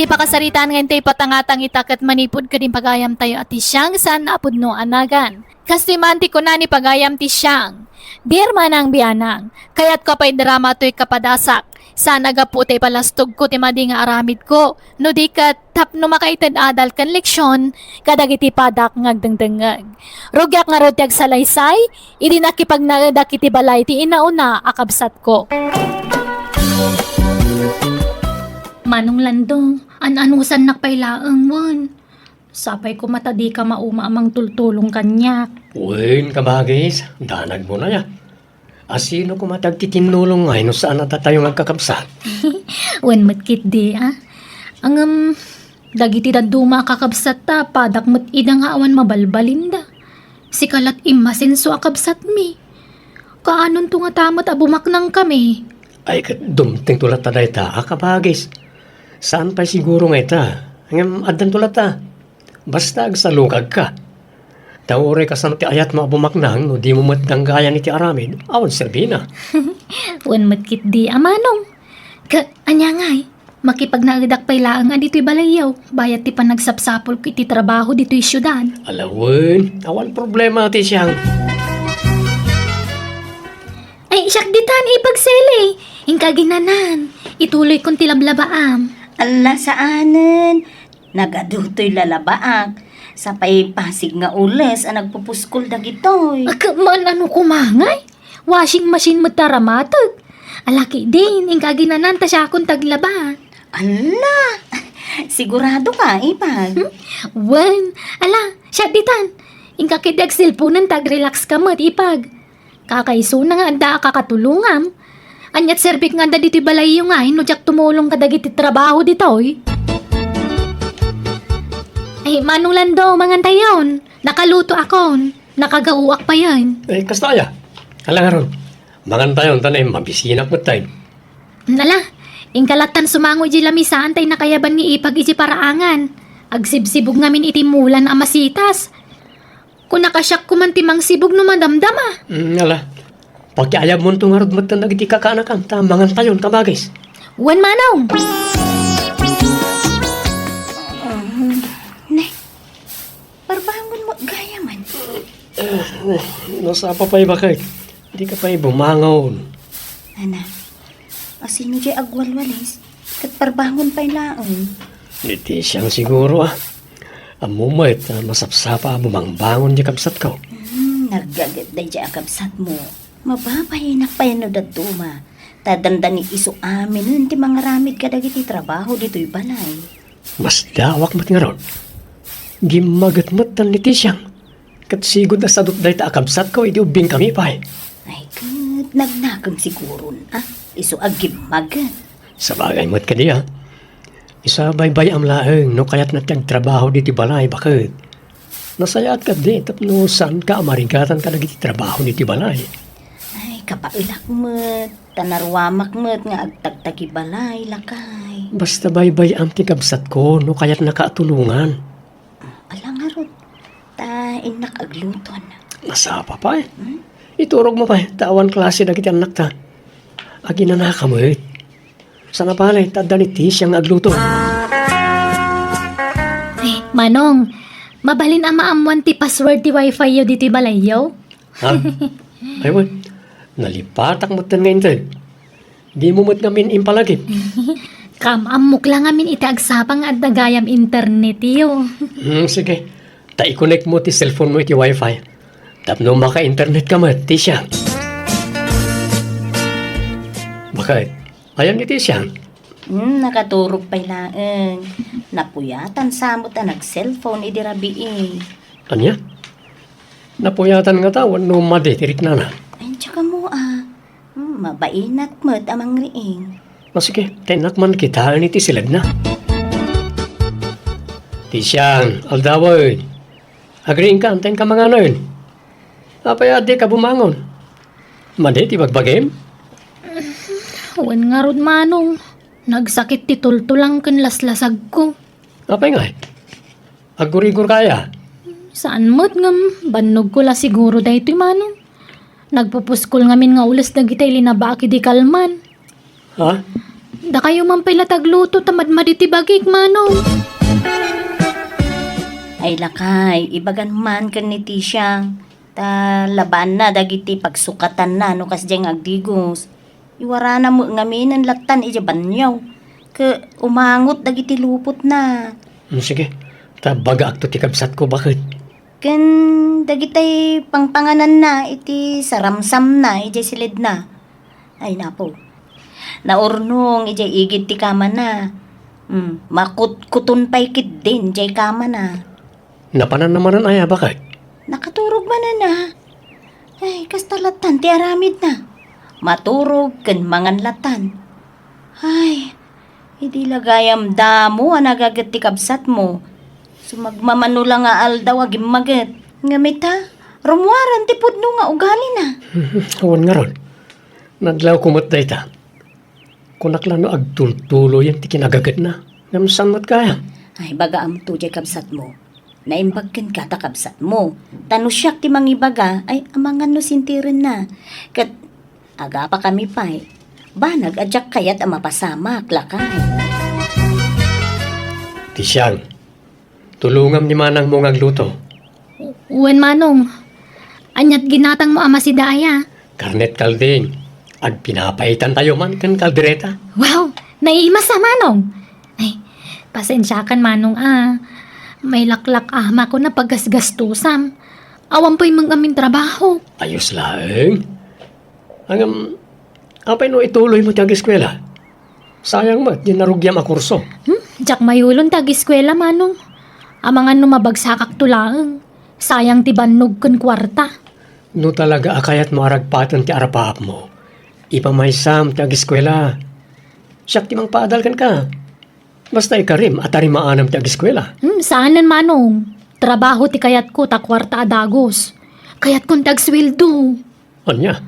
Ti pakasaritaan nga intay patangatang ita ket manipud kadin pagayamtayo a ti siang saan a pudno a nagan. Kastoy man ti kuna ni pagayam ti siang, Dear Manang Bianang, kayatko a paidrama toy kapadasak. Saan a gapu ta ipalastogko ti madi nga aramidko, no di ket tapno makaited adal ken leksion kadagiti padak nga agdengdengngeg. Rugiak ngarud ti agsalaysay idi nakipagnaedak iti balay ti inauna a kabsatko. Manong Lando, an-anusannak pay laeng wen. Sapay koma ta dika mauma a mangtultulong kaniak. Wen, kabagis, danagmo na ya. A sino koma ti agtitinnulong ngay no saan a datayo nga agkakabsat? Wen met ketdi, a. Ngem, dagiti dadduma a kakabsatta, padak met ida nga awan mabalbalinda. Sika lat immasenso a kabsatmi. Kaanonto ngata met a bumaknangkami? Ay, ket dumtengto latta dayta a kabagis. Saan pay siguro nga ita? Ngem addanto latta. Basta agsalukagka. Ta uray kasano ti ayatmo a bumaknang no dimo met danggayan iti aramid, awan serbina. Wen met ketdi a manong. Ka, ania ngay? Makipagnaedak pay laeng a ditoy balayyo, bayat ti panagsapsapulko iti trabaho ditoy siudad. Ala wen, awan problema ti siang. Ay, siak ditan, Ipag Sele. Inka aginanan. Ituloykon ti lablabaam. Ala, saanen. Nagadu toy lalabaak. Sapay pasig nga ules a nagpupuskol dagitoy. Agka man ano kumangay? Washing machine met ta ramatek. Ala ketdin, inka aginanan ta siakon taglaba. Ala! Sigurado ka, Ipag? Hmm? Wen, ala, siak ditan. Inka ketdi agselponen ta agrelax ka met, Ipag. Kakaisuna nga adda a kakatulongam. Aniat serbik nga adda ditoy balayyo ngay no diak tumulong kadagiti trabaho ditoy? Ay, Manong Lando, mangantayon. Nakalutoakon. Nakagaoak payen. Eh, kasta aya? Ala ngarud. Mangantayon ta naim, mabisinak met tayo. Nala, inka lattan sumango iti lamisaan tay nakayaban ni Ipag iti paraangan. Agsibsibog ngamin iti mulan a masitas. Kuna kasiak koman ti mangsibog no madamdama. Mm, ala. Pakiayabmonto ngarud metten dagiti kakaanakam ta mangantayon, kabagis. Wen, Manong! Ne, parbangon met gayamen. Eh, nasapa pay, baket. Dika pay bumangon. Ana, asino diay agwalwalis? Ket parbangon pay laeng. Ni Tisiang siguro, a. Ammo met a masapsapa a bumangbangon diay kabsatko. Hmm, naggaget daydiay a kabsatmo. Mababainnak pay no dadduma. Ta dandani isu aminen ti mangaramid kadagiti trabaho ditoy balay. Masdaawak met ngarud. Gimmaget met ni Tisiang. Ket sigud a sadut dayta a kabsatko idi ubbingkami pay. Ay, ket nagnakem siguron, a? Isu a gimmaget. Sabagay met kadi, a? Isu a baybay-am laeng no kayatna ti agtrabaho ditoy balay, baket. Nasayaat kadi tapno saanka a marigatan kadagiti trabaho ditoy balay. Ay, kapaelak met, ta naruamak met nga agtagtagibalay, lakay. Basta baybay-am ti kabsatko no kayatnaka a tulongan. Ala ngarud, ta innak agluton. Nasapa pay. Hmm? Iturogmo pay, ta awan klase dagiti annakta. Aginanaka met. Saan a pay, ta adda ni Tisiang nga agluto. Ay, Manong, mabalin a maammoan ti password ti wifi yo ditoy balayyo? Ha? Ay, wen. Nalipatak metten nga inted. Dimo met ngamin impalagip. Kaam-ammok la ngamin iti agsapa nga adda gayam internet yo. Hmm, sige. Ta i-connect mo ti cellphone mo iti wifi. Tapno maka-internet ka met, Tisia. Baket, ayan ni Tisia? Hmm, nakaturog pay laeng. Napuyatan sa met a nag-cellphone idi rabii. Ania? Napuyatan ngata wenno madi ti riknana? Ay, diak ammo, a. Hmm, mabainak met a mangriing. O sige, ta innak man kitaen iti siledna. Tisiang, aldawen. Agriingka, antayin ka manganen. Apay a dika bumangon? Madi ti bagbagim? Wen ngarud, Manong. Nagsakit ti tultulang ken laslasagko. Apay ngay? Aggurigor kaya? Saan met ngem, bannogko la siguro daytoy, Manong. Nagpupuskol ngamin nga ules dagitay linabaak idi kalman. Ha? Dakayo man pay la ti agluto ta madmadi ti bagik, Manong. Ay, lakay, ibagan man ken ni Tisiang, ta labaanna dagiti pagsukatanna no kasdiay nga agdigos. Iwarana met ngaminen lattan idiay banio. Ket umangot dagiti lupotna. Hmm, sige, ta bagaakto ti kabsatko, baket. Ken dagitay pangpangananna iti saramsamna idiay silidna. Ay, napo. Naurnong idiay igid ti kamana. Hmm, makutkuton pay ketdin diay kamana. Napananna manen aya, baket? Nakaturog manen a. Ay, kasta lattan ti aramidna. Maturog ken mangan lattan. Ay, idi la gayam damo a nagaget ti kabsatmo. Sumagmamano la nga aldaw a gimmaget. Ngem ita, rummuaren ti pudno nga ugalina. Awan ngarud. Nadlawko met dayta. Kunak la no agtultuloyen ti kinagagetna. Ngem saan met gayam? Ay, bagaamto diay kabsatmo. Naimbag kenka ta kabsatmo. Ta no siak ti mangibaga, ay, amangan no sintirenna. Ket agapakami pay. Banag a diak kayat a mapasamak, lakay. Tisiang, tulongam ni manangmo nga agluto. Wen, Manong. Aniat ginatangmo a masida aya? Karnet kalding. Agpinapayitantayo man ken kaldereta. Wow! Naimas a, Manong! Ay, pasensiakan, Manong, a. May laklak-amako a paggasgastusam. Awan pay manggamin trabaho. Ayos laeng. Ngem, apay no ituloymo ti ageskuela? Sayang met diay narugiam a kurso. Hmm? Diak mayulon ti ageskuela, Manong. Amangan no mabagsakakto laeng. Sayang ti bannog ken kuarta. No talaga a kayatmo a ragpaten ti arapaapmo, ipamaysam ti ageskuela. Siak ti mangpaadal kenka. Basta ikarim a tarimaanam ti ageskuela. Hmm, saanen, Manong. Trabaho ti kayatko ta kuarta a dagus. Kayatkon ti agsueldo. Ania?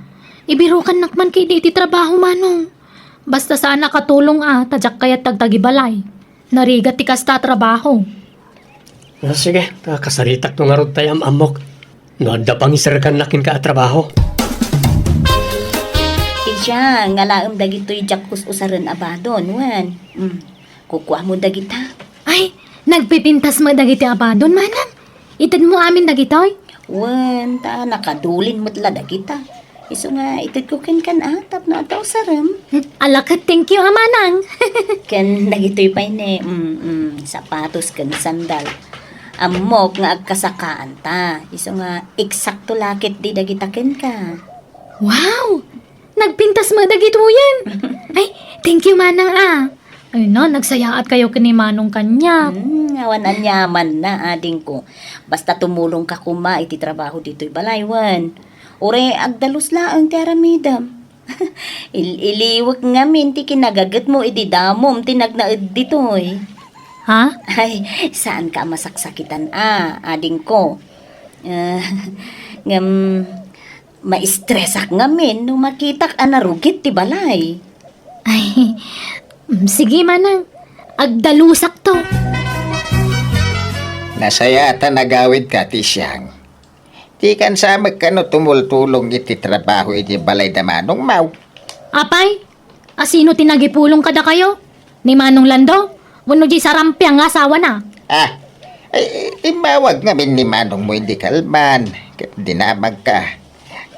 Ibirukannak man ketdi iti trabaho, Manong. Basta saan a katulong a, ta diak kayat ti agtagibalay. Narigat ti kasta a trabaho. Ah, sige, ta kasaritakto ngarud tay am-ammok. No adda pangiserkannak kenka a trabaho. Ti siya, nga laem dagitoy diak us-usaren a badon, wen. Mm. Kukuamo dagita. Ay, nagpipintas met dagiti a badon, Manang. Itedmo amin dagitoy? Wen, ta nakadulin met la dagita. Isu nga itedko kenkan a, tapno adda usarem. Hmm, ala ket thank you a, Manang. Ken dagitoy pay ne, mm, mm, sapatos ken sandal. Ammok nga agkasakaanta. Isu nga eksakto la ketdi dagita kenka. Wow! Nagpintas met dagitoyen. Ay, thank you, Manang, a. Ay na, nagsayaat kayo ken ni Manong kaniak. Hmm, awan aniamanna, adingko. Basta tumulongka koma iti trabaho ditoy balay, wen. Uray agdalus laeng ti aramidem. Il-iliwek ngamin ti kinagagetmo idi damom ti nagnaed ditoy. Ha? Ay, saanka a masaksakitan a, adingko. Eh, ngem, maistresak ngamin no makitak a narugit ti balay. Ay, mm, sige, Manang. Agdalusakto. Nasayaat a nagawidka, Tisiang. Dikan sa met kano tumultulong iti trabaho iti balay da Manong Mau. Apay, asino ti nagipulong kadakayo? Ni Manong Lando? Wenno diay sarampiang nga asawana? Ah, ay, immawag ngamin ni Manong Mau idi kalman, ket dinamagka.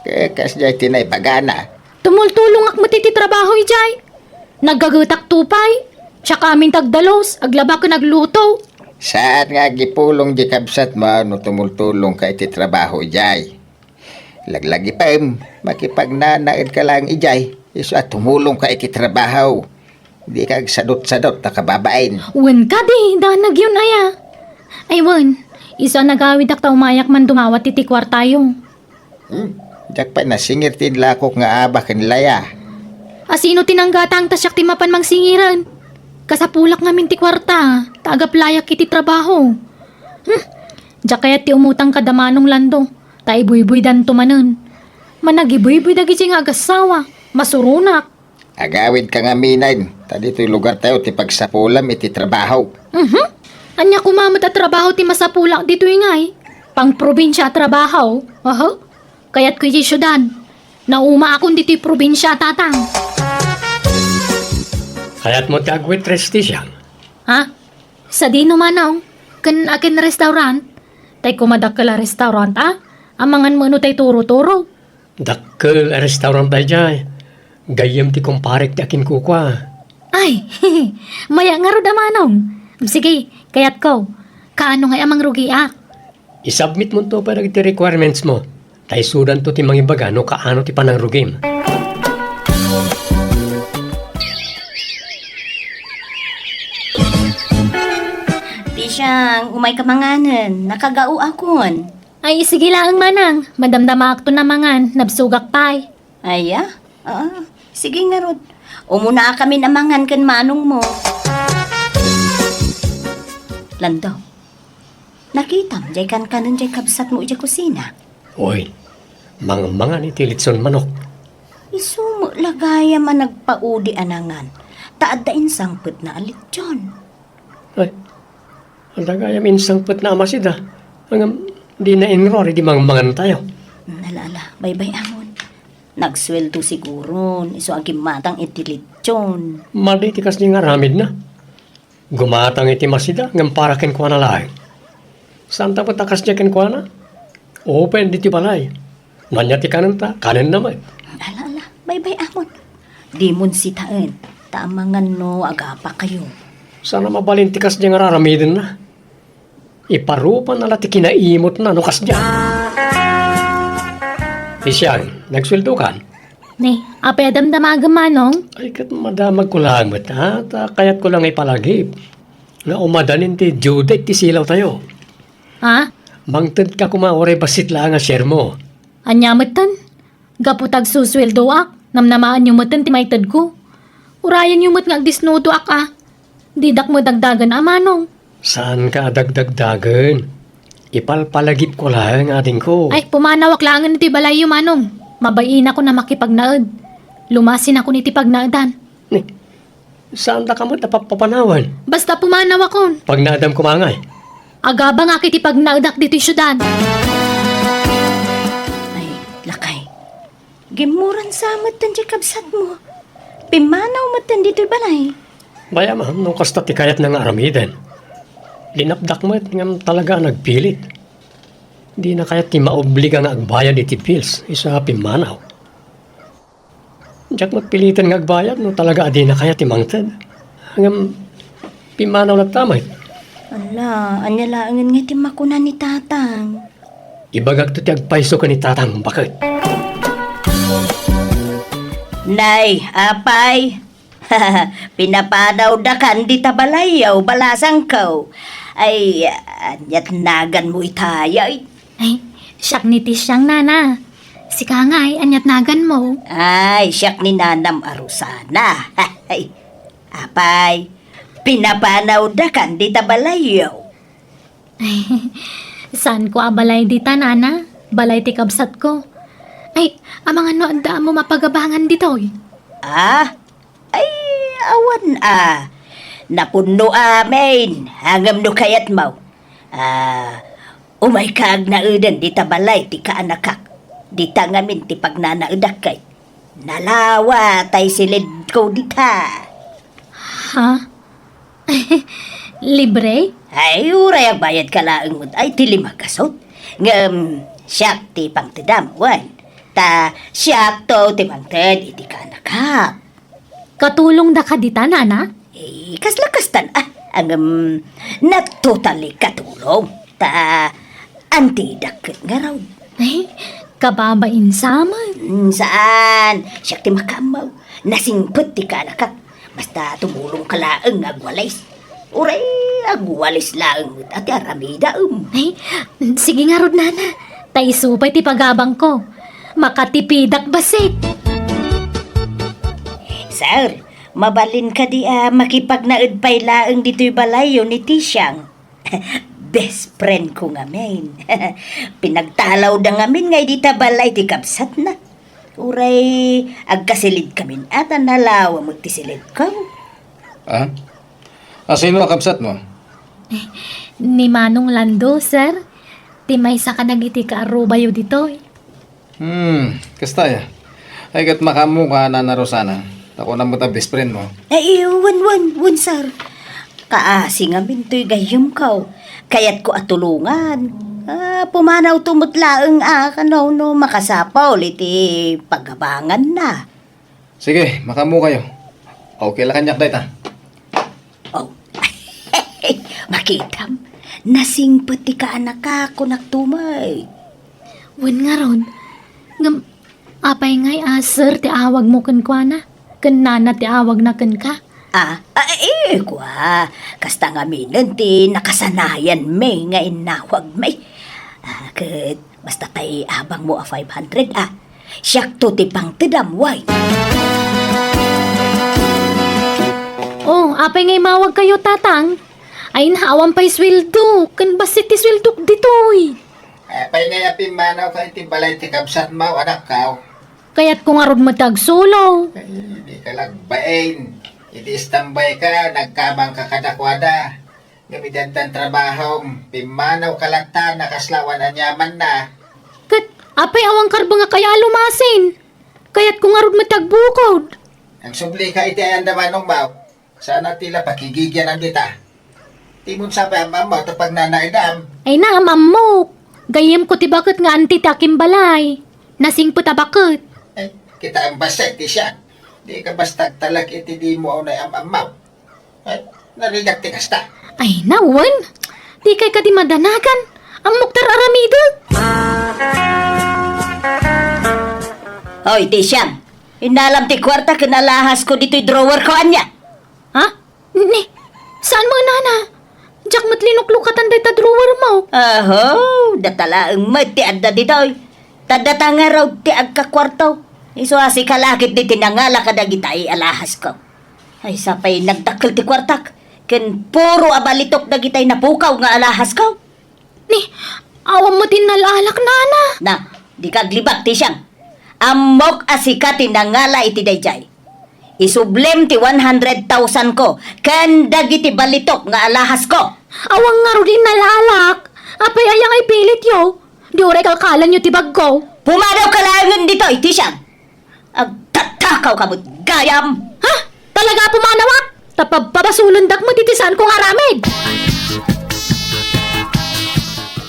Ka-, kasdiay ti naibagana. Tumultulongak met iti trabaho idiay. Naggagetakto pay. Siak amin ti agdalus, aglaba ken agluto. Saan nga agipulong di kabsatmo no tumultulongka iti trabaho idiay. Laglagipem, makipagnanaedka laeng idiay, isu a tumulongka iti trabaho. Dika agsadutsadut a kababain. Wen kadi, danagyon aya. Ay wen, isu a nagawidak ta umayak man dumawat iti kuartayo. Hmm? Diak pay nasingir ti inlakok nga aba ken Laya. Asino ti nanggatang ta siak ti mapan mangsingiran? Kasapulak ngamin ti kuarta, ta agaplayak iti trabaho. Hmm? Diak kayat ti umutang kada Manong Lando, ta ibuybuydanto manen. Managibuybuy dagiti nga agassawa, masuronak. Agawidka ngamin, ta ditoy lugartayo ti pagsapulam iti trabaho. Mhm. Ania koma met a trabaho ti masapulak ditoy ngay? Pangprobinsia a trabaho? Aha. Kayatko iti siudad. Naumaakon ditoy probinsia, Tatang. Kayatmo ti agwaitress, Tisiang? Ha? Sadino, Manong? Ken akin restaurant? Tay koma dakkel a restaurant, a? Amangan met no tay turo-turo. Dakkel a restaurant daydiay. Gayyem ti kumparek ti akinkukua. Ay, maya ngarud a Manong. Sige, kayatko. Kaano ngay a mangrugiak? I-submit monto pay dagiti requirements mo. Ta isudanto ti mangibaga no kaano ti panangrugim. Tisiang, umayka manganen. Nakagao akon. Ay, sige laeng, Manang. Madamdamaakton a mangan. Nabsogak pay. Aya? Ah, sige ngarud. Umunakamin a mangan ken manongmo. Lando, nakitam diay kankanen diay kabsatmo idiay kusina? Oy, mangmangan iti litson manok. Isu met la gayam a nagpaudi a nangan, ta adda insangpetna a litson. Ay, adda gayam insangpetna a masida. Ngem dina inruar idi mangmangantayo. Ala, ala, baybay-amon. Nagsueldo siguron, isu a gimmatang iti litson. Madi ti kasdi nga aramidna. Gumatang iti masida, ngem para kenkuana laeng. Saanta met a kasdi kenkuana? Open ditoy balay. No ania ti kanenta, kanenna met. Ala, ala, baybay-amon. Dimon sitaen, ta amangan no agapakayo. Saan a mabalin ti kasdi nga raramidenna. Iparupanna la ti kinaimutna no kasdiay. Tisiang, nagsueldokan? Ne, apay a damdamagem, Manong? Ay, ket madamagko laeng met, ha? Ta kayatko la nga ipalagip nga umadanin ti due date ti silawtayo. Ha? Mangtedka koma uray bassit laeng a share mo. Ania metten? Gapu ta agsusueldoak, namnamaenyo metten ti maitedko. Urayenyo met nga agdisnudoak a. Didak met dagdagen a, Manong. Saanka a dagdagdagen. Ipalpalagipko laeng, adingko. Ay, pumanawak laengen iti balayyo, Manong. Mabaiinakon a makipagnaed. Lumasinakon iti pagnaedan. Ni, saandaka met a papapanawen? Basta pumanawakon. Pagnaedam koma ngay? Agabangak iti pagnaedak ditoy siudad. Ay, lakay. Gimmuran sa metten diay kabsatmo. Pimmanaw metten ditoy balay. Bay-am no kasta ti kayatna nga aramiden. Linapdak met ngem talaga a nagpilit. Dina kayat ti maobliga nga agbayad iti bills, isu a pimmanaw. Diak met piliten nga agbayad no talaga a dina kayat ti mangted. Ngem, pimmanaw latta met. Ala, ania laengen nga ti makuna ni Tatang? Ibagakto ti agpayso ken ni Tatang, baket. Nay, apay, pinapanawdakan dita balayyo, balasangko. Ay, ania't naganmo itay? Ay, siak ni Tisiang, Nana. Sika ngay, ania't naganmo? Ay, siak ni Nanam a Rosana. Ay, apay, pinapanawdakan dita balayyo. Saanko a balay dita, Nana. Balay ti kabsatko. Ay, amangan no adda a mapagabangan ditoy? Ah? Ay, awan a. Napunno amin. Ngem no kayatmo, ah, umayka agnaeden dita balay ti kaanakak. Dita ngamin ti pagnanaedak ket nalawa tay silidko dita. Ha? Libre? Ay, uray agbayadka laeng met ay ti lima gasut. Ngem, siak ti pangtedam, wen. Ta siakto ti mangted iti kaanakak. Katulongdaka dita, Nana? Eh, kasla kastan, ah, ngem, not totally katulong. Ta, antidak ket ngarud. Ay, kababain sa met. Mm, saan? Siak ti makaammo. Nasingpet ti kaanakak. Basta tumulongka laeng nga agwalis. Uray, agwalis laeng met a ti aramidam. Ay, sige ngarud, Nana. Ta isu pay ti pagabangko. Makatipidak bassit. Sir, mabalin kadi a makipagnaed pay laeng ditoy balayyo ni Tisiang? best friend ko ngamin. Pinagtalawda ngamin nga idi ta balay ti kabsatna. Uray agkasilid kamin a ta nalawa met ti silidko. Ah? A sino a kabsatmo? Ni Manong Lando, sir. Ti maysa kadagiti kaarrubayo ditoy. Hmm, kasta aya. Ay, ket makaammoka, Nana Rosana. Ta kunam met a best friend mo. Ay, wen, wen, wen, sir. Kaasi ngamin toy gayyemko. Kayatko a tulongan. Ah, pumanawto met laeng a kano no makasapul iti pagabanganna. Sige, makaammokayo. Okay la kaniak dayta. Oh. Makitam, nasingpet ti kaanaka, kunak tumay. Wen ngarud, ngem apay ngay a sir ti awagmo kenkuana? Ken nana ti awagna kenka? Ah, ah, eh, kua, kasta ngaminen ti nakasanayanmi nga innawagmi. Ah, ket basta tay abangmo a five hundred, ah. Siakto ti pangtedam, way. Oh, apay nga imawagkayo, Tatang? Ay, naawan pay sueldo. Ken bassit ti sueldok ditoy. Apay nga pimmanaw ka iti balay ti kabsatmo, anakko? Kayatko ngarud met ti agsulo. Ay, di ka lagbain. Iti istambay ka, nagkabang ka kadakuada. Ngem iti addan trabahom, pimmanaw ka latta, nakaslawan aniamanna. Ket, apay awan karbengak aya a lumasin? Kayatko ngarud met ti agbukod. Agsubli ka iti ayanda manong mo. Saan a ti la pakigigianan dita. Timon sa pay am-ammo ta pagnanaidam. Ay, naam-ammok. Gayyemko ti baket nga anti ti akimbalay. Nasingpet a baket. Ay, kita ang basta iti siya. Di ka basta agtalek iti di mo unay am-ammo. Ay, narigat ti kasta. Ay, nawen. Di kay kadi madanagan. Ammok ti ar-aramidek. Oy, ti siyam. Innalam ti kuarta ken alahas ko ditoy drawer ko, ania? Ha? Ni, saan mo, nana? Diak met linuklukatan dayta drawer mo. Aho, data laeng met ti adda ditoy. Ta data ngarud ti agkakuarto. Isu a sika la ketdi ti nangala kadagitay alahas ko. Ay, sapay nagdakkel ti kuartak, ken puro a balitok dagitay napukaw nga alahas ko. Ni, awan met ti innal-alak, nana. Na, di ka aglibak, ti siyam. Ammok a sika ti nangala iti daydiay. Isublem ti one hundred thousand ko ken dagiti balitok nga alahas ko. Awan ngarud ti innal-alak. Apay aya nga ipilityo? Di uray kalkalanyo ti bagko. Pumadaw ka laengen ditoy, ti siyam. Agtatakaw ka met gayam! Ha? Talaga a pumanawak? Ta pabpabasolendak met iti saanko nga aramid!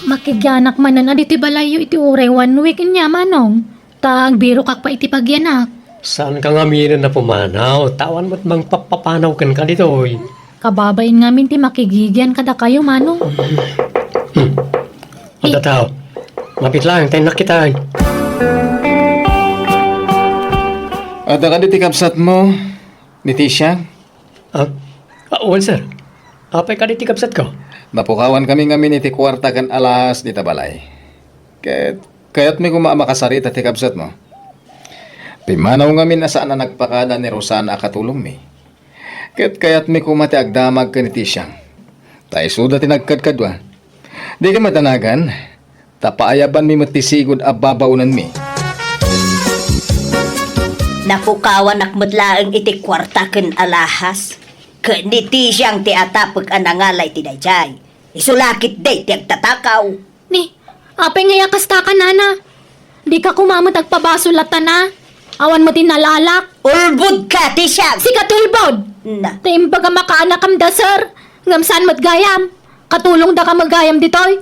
Makigianak manen a ditoy balayyo iti uray one week ania, Manong. Ta agbirokak pay iti pagianak. Saanka ngaminen a pumanaw, ta awan met mangpapapanaw kenka ditoy. Kababain ngamin ti makigigian kadakayo, Manong. Hmm. Adda tao. Mapit laeng, ta innak ita. Adda kadi ti kabsatmo, ni Tisha? Ah? Ah, wen, sir. Apay kadi ti kabsatko? Napukawankami ngamin iti kuarta ken alahas dita balay. Ket kayatmi koma a makasarita ti kabsatmo. Pimmanaw ngamin a saan a nagpakada ni Rosana a katulongmi. Ket kayatmi koma ti agdamag ken ni Tisha. Ta isuda ti nagkadkadua. Dika madanagan, ta paayabanmi met ti sigud a babaonanmi. Napukawanak met laeng iti kuarta ken alahas. Ket ni Tisha ti atapek a nangala iti daydiay. Isu la ketdi ti agtatakaw. Ni, apay nga aya kasta ka, nana? Dika koma met agpabasol latta na. Awan met ti innal-alak. Ulbod ka, Tisha! Sika ti ulbod! Na. Ta imbag a makaanakam da, sir. Ngem saan met gayam. Katulongdaka met gayam ditoy.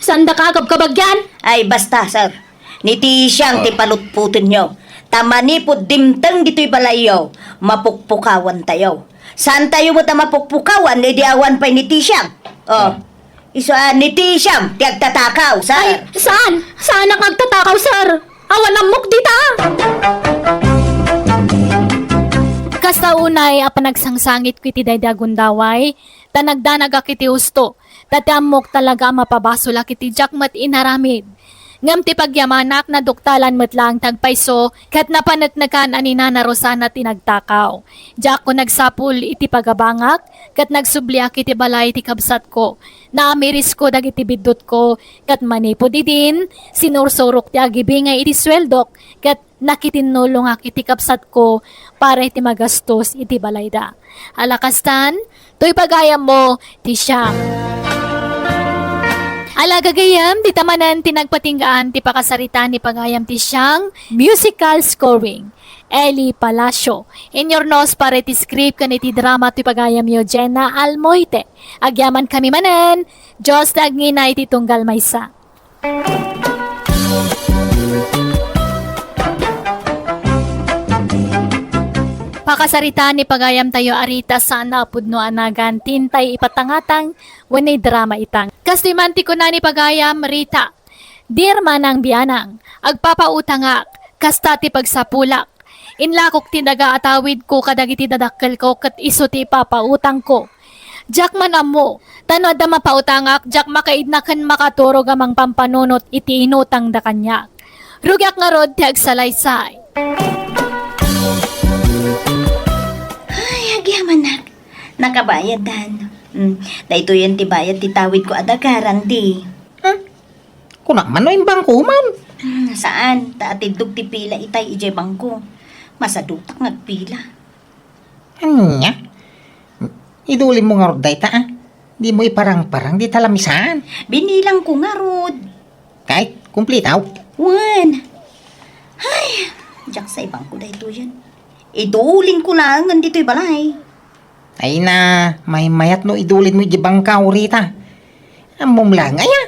Saandaka a kabkabagian. Ay, basta, sir. Ni Tisha ti palutpotenyo. Ta manipud dimteng ditoy balayyo, mapukpukawantayo. Saantayo met a mapukpukawan, idi awan pay ni Tisha. Oh. Ah. Isu a ni Tisha ti agtatakaw, sir. Ay, saan? Saanak nga agtatakaw, sir? Awan ammok dita. Kasta unay a panagsangsangitko iti daydi a gundaway, ta nagdanagak iti husto, ta ti ammok talaga a mapabasolak iti diak met inaramid. Ngem ti pagyamanak, naduktalan met laeng ti agpayso, ket napaneknekan a ni Nana Rosana ti nagtakaw. Diakon nagsapul iti pagabangak, ket nagsubliak iti balay ti kabsatko. Naamirisko dagiti biddutko, ket manipud idin, sinursurok ti agibingay iti sueldok, ket nakitinnulongak iti kabsatko para iti magastos iti balayda. Ala kastan, toy pagayammo ti siang. Ala gagayyem, dita manen ti nagpatinggaan ti pakasarita ni pagayam ti siang, musical scoring, Eli Palacio. Inyurnos para iti script ken iti drama toy pagayamyo, Jenna Almoite. Agyamankami manen, Dios ti agngina iti tunggal maysa. Pakasarita ni pagayamtayo a Rita, saan a pudno a nagan ti intay ipatangatang wenno idrama itang. Kastoy man ti kuna ni pagayam, Rita, "Dear Manang Bianang, agpapautangak, kasta ti pagsapulak. Inlakok ti daga a tawidko kadagiti dadakkelko ket isu ti ipapautangko. Diak man ammo, ta no adda mapautangak, diak makaidna ken makaturog a mangpampanunot iti inutangda kaniak. Rugiak ngarud ti agsalaysay." Ay, agyamanak. Nakabayaddan. Hmm, daytoyen ti bayad ti tawidko a daga, Randy. Hmm? Kunak man no imbangko man. Hmm, saan, ta atiddog ti pila itay idiay bangko. Masadutak nga agpila. Ania? Idulimmo ngarud dayta, a? Dimo iparangparang dita lamisaan. Binilangko ngarud. Kay, kumplitaw? Wen. Ay, diak sa ibangko daytoyen. Idulingko laengen ditoy balay. Ay na, maymayat no idulinmo iti bangka, Rita. Ammom laeng aya?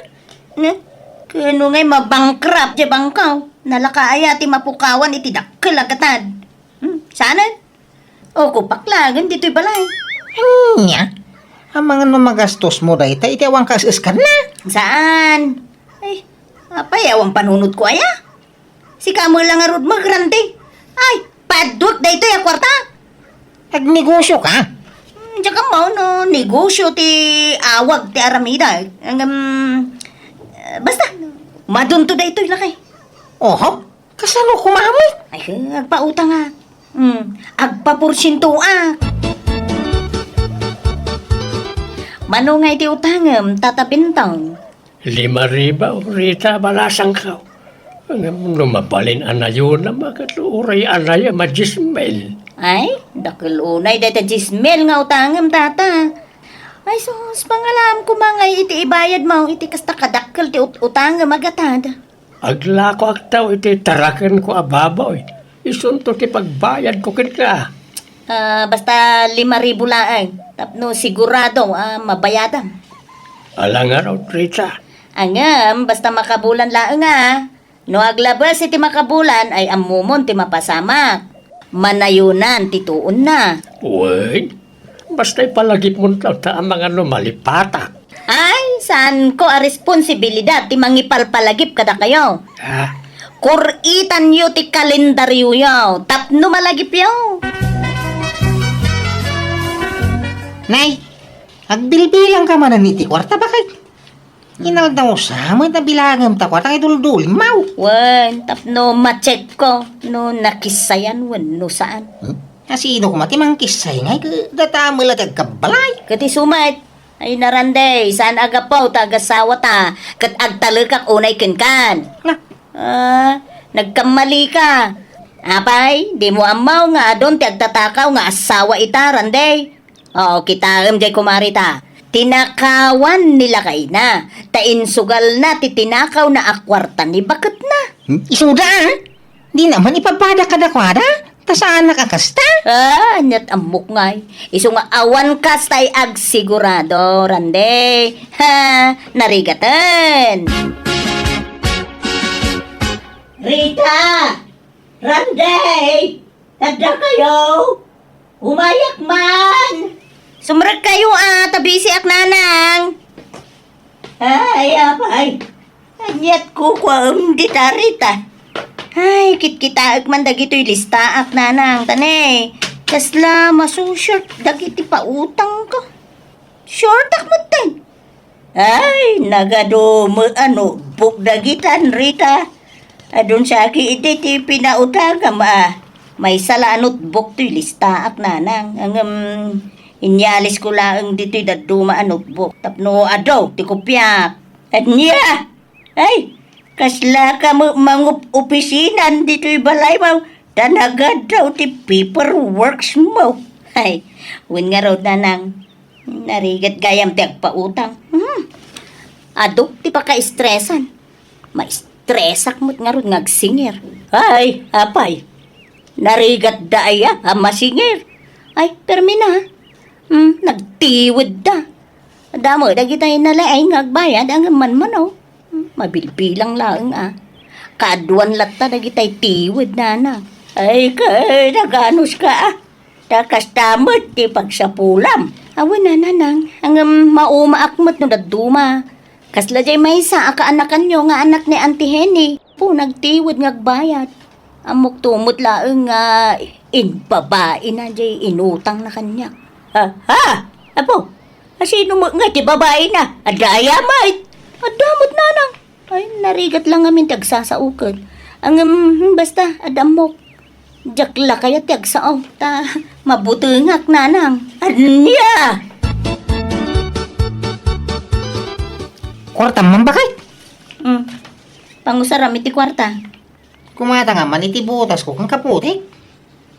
Ne? Kano ngay mabankrupt ti bangkaw? Nalaka aya ti mapukawan iti dakkel a gatad? Hmm, saanen? O, kupak laengen ditoy balay. Ania? Amangan no magastosmo dayta iti awan kas-eskanna? Saan? Ay, apay, awan panunotko aya? Sika met la ngarud, Randy. Ay, padduek daytoy a kuarta. Agnegosioka? Hmm, diak ammo no negosio ti awag ti aramidek. Ngem, eh, basta, madunto daytoy lakay. Oho, kasano koma met? Ay, agpautangak. Hmm, agpaporsientoak. Mano nga iti utangem, Tata Bentong? Lima ribu, Rita, balasangko. Ngem no mabalin a nayonam, ket uray a nayam a dies mil. Ay, dakkel unay dayta dies mil nga utangem, Tata. Ay, sus, pangalaam koma ngay iti ibayadmo iti kasta kadakkel ti ut-, utangem a gatad. Aglakoak taw iti tarakenko a baboy. Isunto ti pagbayadko kenka. Ah, basta lima ribu laeng, tapno sigurado a mabayadam. Ala ngarud, Rita. Ngem, basta makabulan laeng a. No aglabes iti makabulan, ay ammomon ti mapasamak. Manayonan ti tuonna. Wen, basta ipalagipmon ta, ta amangan no malipatak. Ay, saanko a responsibilidad ti mangipalpalagip kadakayo. Ah. Kur-itanyo ti kalendarioyo tapno malagipyo. Nay, agbilbilangka manen iti kuarta, bakit? Inaldaw sa met a bilangem ta kuarta nga iduldulimmaw. Wen, tapno ma-check ko no nakissayan wenno saan. Hmm? Asino koma ti mangkissay ngay ket data met la ti agkabbalay? Ket isu met, ay na Randy, saan a gapu ta agasawata ket agtalekak unay kenkan. La. Ah, nagkammalika. Apay, dimo ammo nga adun ti agtatakaw nga asawa ita, Randy? Oo, kitaem jay, kumare ta. Tinakawan ni lakayna, ta insugalna ti tinakawna a kuarta ni baketna. Hmm? Isuda, ah? Dina man ipapada kadakuada? Ta saanak a kasta? Ah, aniat ammok ngay. Isu nga awan kasta ay agsigurado, Randy. Ha, narigaten. Rita! Randy! Tadda kayo! Umayak man! Sumrek kayo, ah, ta busy ak, nanang. Ay, apay. Aniat kukuaem dita, Rita? Ay, kitkitaek man dagitoy listaak, nanang, ta ne, kasla masu-short dagiti pautangko. Shortak metten. Ay, nagadu met a notebook dagitan, Rita. Adun saki idi ti pinautangam a. Maysa la a notebook toy listaak, nanang. Ngem, inyalisko laeng ditoy dadduma a notebook. Tapno adu ti kopiak. Ania? Ay, kasla ka met mangup-opisinan ditoy balaymo. Ta nagaddaw ti paperworks mo. Ay, wen ngarud, nanang. Narigat gayam ti agpautang. Hmm. Adu ti pakaestresan. Maestresak met ngarud nga agsingir. Ay, apay. Narigatda aya a masingir. Ay, permi na. Hmm, nagtiwedda. Damo dagitay nalaing nga agbayad a ngem manmano. Hmm, mabilbilang laeng a. Kaaduan latta dagitay tiwed, nanang. Ay, kay, naganos ka, a. Ta kasta met ti pagsapulam. Awan a, nanang, ngem maumaak met no dadduma. Kasla jay maysa a kaanakanyo nga anak ni Auntie Henny. Apo, nagtiwed nga agbayad. Ammok to met laeng nga inbabaina jay inutangna kaniak. Ha? Ha? Apo, asino met nga ti babaina? Adda aya met? Adda met, nanang. Ay, narigat la ngamin ti agsasao ket. Ngem, basta, adda ammok. Diak la kayat ti agsao, ta mabutengak, nanang. Ania? Kuartam man, bakay? Hmm. Pangusaram iti kuarta. Kumatang man iti butasko ken kaputik.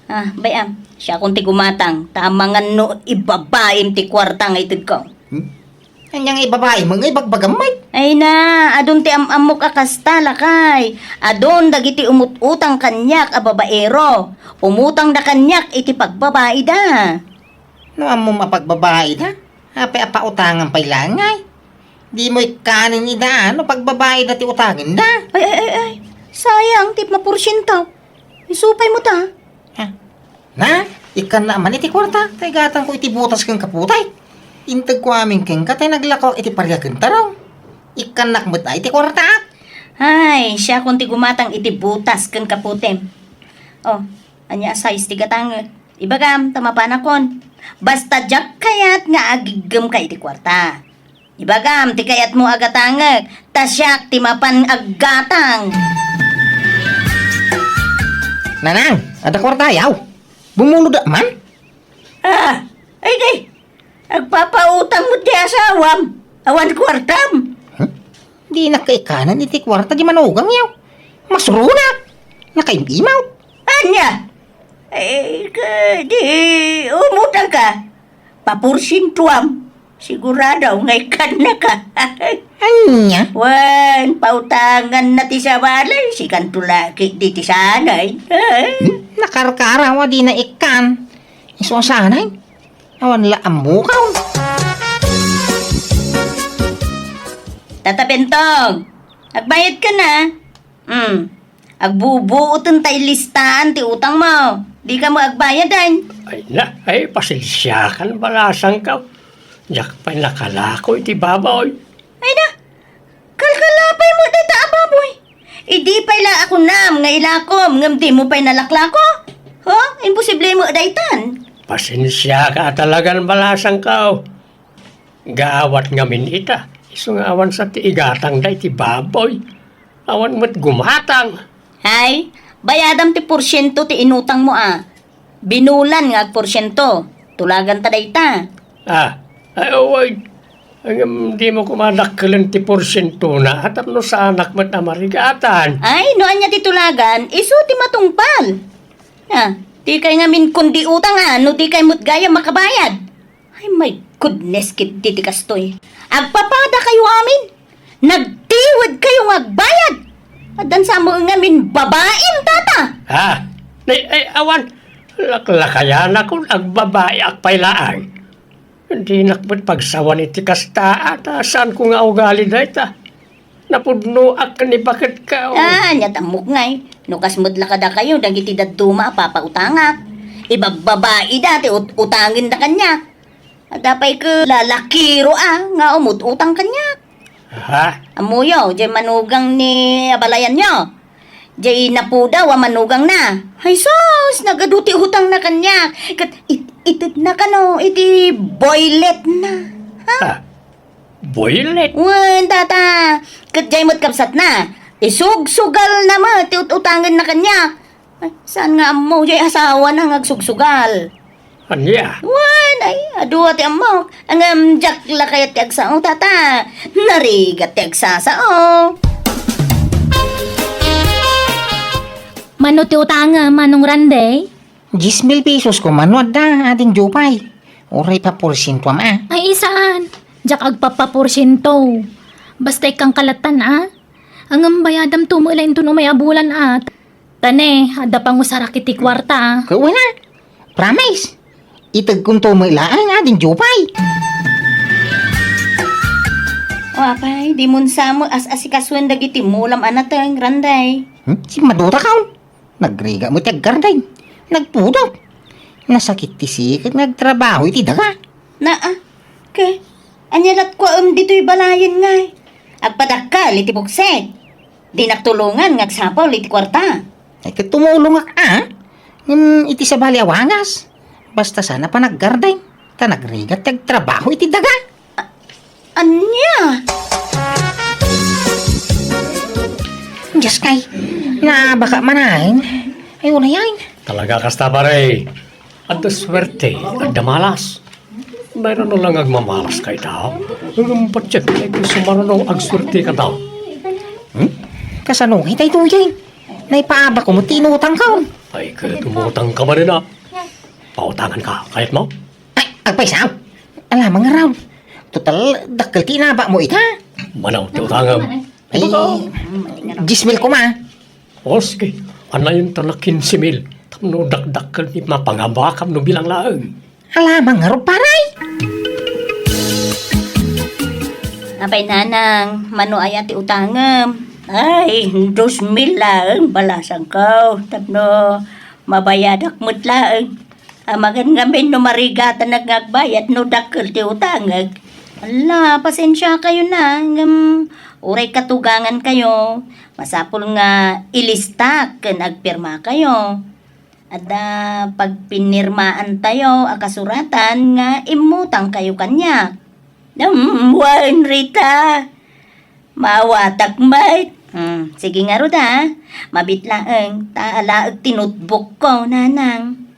Ah, bay-am, siakon ti gumatang, ta amangan no ibabaim ti kuarta nga itedko. Hmm? Ania nga ibabaim nga ibagbagam met? Ay na, adun ti am-ammok a kasta, lakay. Adun dagiti umut-utang kaniak a babaero. Umutangda kaniak iti pagbabaida. No ammom a pagbabaida, apay a pautangan pay laeng ngay? Dimo ikkanen ida no pagbabaida ti utangenda. Ay, ay, ay, ay. Sayang ti maporsientaw. Isu pay met a. Ha? Na, ikkannak man iti kuarta, ta igatangko iti butas ken kaputay. Integko amin kenka, tay naglako iti pariak ken tarong. Ikkannak met a iti kuartaak. Ay, siakon ti gumatang iti butas ken kaputem. Oh, ania a size ti gatangek? Ibagam, ta mapanakon. Basta diak kayat nga agiggem ka iti kuarta. Ibagam ti kayatmo a gatangek, ta siak ti mapan aggatang. Nanang, adda kuartayaw? Bumulod man? Ah, ay di, agpapautang met ti asawam, awan kuartam. Huh? Dinak kaikanan iti kuarta di manugangyaw. Masuronak! Nakaim-imaw! Ania? Eh, ka, di, umutang ka. Paporsientuam. Sigurado nga ikkanna ka. Ania? Wen, pautangan na ti sabali, sikanto laki di ti sanay. Hmm? Nakarkaraw a di na ikkan. Isu a sanay. Awan la ammukaw. Tata Bentong, agbayad ka na. Hmm. Agbubuoten ta ilistaan ti utangmo. Di ka mo agbayad, ay. Ay na, ay, pasensiakan, balasangkaw. Diak pay nakalako iti baboy. Ay na, kalkalapay mo dayta a baboy. Idi pay la a kunam nga ilakom, ngem di mo pay nalaklako. Ho? Imposible mo daytan. Pasensiaka a talagan, balasangkaw. Gaawat ngamin ita, isu nga awan sa ti igatang dayta baboy. Awan met gumatang. Ay, bayadam ti porsiento ti inutangmo a. Binulan nga agporsiento. Tulaganta dayta. Ah, ay, awan. Ngem di mo koma dakkelen ti porsientona, a tapno saanak met a marigatan. Ay, no ania ti tulagan, isu ti matungpal. Ah, di kay ngamin kundi utang a, no di kay met gayam makabayad. Ay, my goodness, ket di ti kastoy. Agpapada kayo amin. Nagtiwed kayo nga agbayad. Addan sa mo ngamin babaim, tata. Ha? Ay, ay, awan. Laklakayanakon, agbabayak pay laang. Dinak met pagsawan iti kasta, ta saanko nga ugali dayta. Napudnoak ken ni paketka, oh. Ah, ania ti ammok ngay. No kas met la kadakayo dagiti dadduma a papautangak. Ibabbabaida ti ut-, utangenda kaniak. Adda pay ket lalakiro a nga umut-utang kaniak. Ha? Ammoyo, diay manugang ni abalayanyo. Diay napudaw a manugangna. Ay sus, nagadu ti utangna kaniak. Ket it-, itedna kano iti boyletna. Ha? Ah, Builit. Wen, tata, ket jay met kabsatna. Isugsugalna met ti ut-utangenna kaniak. Ay, saan nga ammo jay asawana nga agsugsugal? Ania? Wen, ay, adu a ti ammok. Ngem diak la kayat ti agsao, tata. Narigat ti agsasao. Mano ti utangem, Manong Randy? Dies mil pesos koma no adda, Ading Jupay. Uray paporsientoam a. Ay, saan? Diak agpapaporsiento. Basta ikkan kalatan a. Ngem bayadam to met la inton umay a bulan a. Ta ne, adda pangusarak iti kuarta. Ket wen a. Promise. Itegkonto met laeng, Ading Jupay. O, apay, dimo sa met as-asikasuen dagiti mulam a nateng, Randy. Hmm? Simmadutakon. Nagrigat met ti aggarden. Nagpudot. Nasakit ti siket nga agtrabaho iti daga. Naa, ke, ania latkuaem ditoy balayen ngay? Agpadakkel iti buksit. Dinak tulongan nga agsapul iti kuarta. Ay, ket tumulongak a. Ngem iti sabali a wagas, basta saan a panaggarden, ta nagrigat ti agtrabaho iti daga. Ania? Dioskay, naabaka manen. Ay, unayen. Talaga kasta, pare. Adda suerte, adda malas. Mayroon lang agmamalas kay tao. Ngem patse, ay, sumarano agsuerte ka tao. Hmm? Kasano ngay tay tuyen? Naipaabak ko mo ti inutangko. Ay, ket umutang ka manen a. Pautangan ka, kayat mo? Ay, agpayso. Alamang ngarud. Total, dakkel ti inabak mo ita. Mano ti utangem? Ay, dies mil koma. O, sige. Anayon ta na kinse mil. Tapno dakdakkel ti mapangabakam no bilang laeng. Alamang ngarud, pare. Apay, nanang, mano aya ti utangem? Ay, dos mil laeng balasangko. Tapno mabayadak met laeng. Amangan ngamin no marigatanak nga agbayad no dakkel ti utangek. Ala, pasensiakayo na, ngem uray katugangankayo, masapul nga ilistak ken agpirmakayo. Adda pagpinirmaantayo a kasuratan nga immutangkayo kaniak. Wen, Rita. Maawatak met. Hmm, sige ngarud a. Mabiit laeng, ta alaek ti notebook ko, nanang.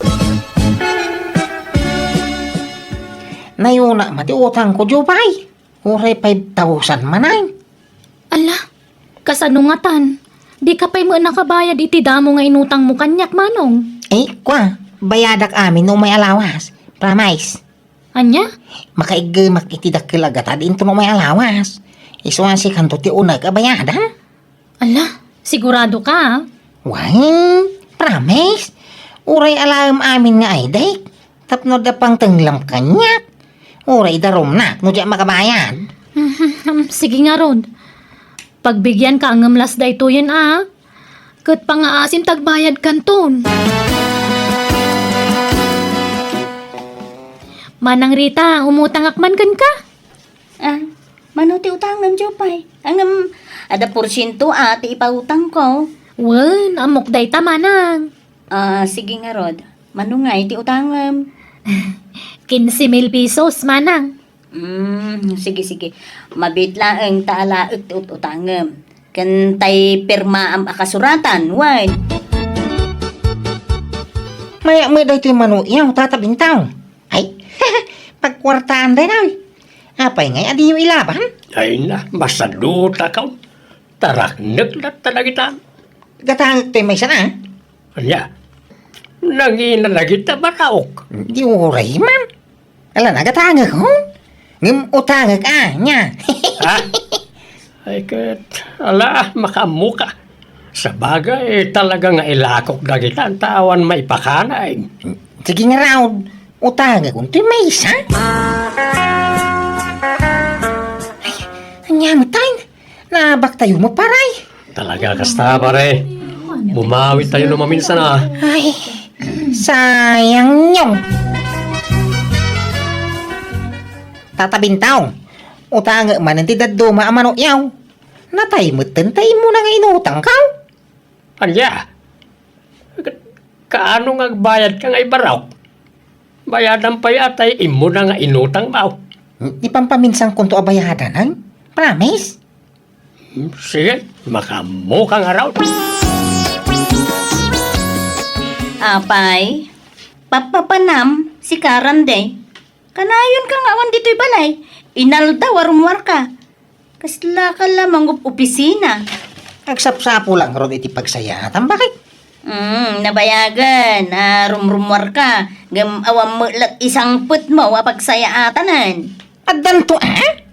Nayuna met ti utangko, Jupay. Uray five thousand manen. Ala, kasano ngatan? Dika pay met nakabayad iti damo nga inutangmo kaniak, Manong? Eh, kua, bayadak amin no umay a lawas. Promise. Ania? Makaiggemak iti dakkel a gatad inton umay a lawas. Isu a sikanto ti unaek a bayadan. Ala, sigurado ka, a? Wen, promise. Uray alaem amin nga aydek. Tapno adda pangtenglam kaniak. Uray darumnak no diak makabayad. Sige ngarud. Pagbigyan ka ngem las daytoyen a. Ket pangaasim ta agbayad kanton. Manang Rita, umutangak man kenka? Ah, mano ti utangem, Jupay? Ngem, adda porsiento a ti ipautangko. Wen, ammok dayta, manang. Ah, sige ngarud. Mano ngay ti utangem? Kinse mil pesos, manang. Mm, sige, sige. Mabiit laeng ta alaek ti ut-utangem. Ken tay pirmaam a kasuratan, wen. Mayak met daytoy mano iyaw, Tata Bintaw. Ay, pagkuartaan daytoy. Apay ngay a diyo ilaban? Ay na, masadutakon. Taraknek latta dagita. Gatangek toy maysa a. Ania? Nangina dagita baraok. Di uray man. Ala, nagatangek, ho? Ngem utangek, a, nia. Ha? Ay, ket, ala, makaammo ka. Sabagay, talaga nga ilakok dagita, ta awan maipakana, eh. Sige ngarud, utangek, untoy maysa. Ay, ania met, ay? Naabaktayo met, pare. Talaga kasta, pare. Bumawi tayo no maminsan, a. Ay, sayang nyo. Tata Bintaw, utangek manen ti dadduma a mano iyaw. Natay metten ta immuna nga inutangko. Ania? Kaano nga agbayadka nga ibarok? Bayadan pay a tay immuna nga inutangmo. Ipampaminsangkonto a bayadanan. Promise? Sige, makaammoka ngarud. Apay, papapanam, sika, Randay. Kanayonka nga awan ditoy balay. Inaldaw a rummuarka. Kaslaka la mangup-opisina. Agsapsapulak ngarud iti pagsayaatan. Bakit? Hmm, nabayagen a rumrummuarka. Ngem awan met la isangpetmo a pagsayaatanen. Addanto, a?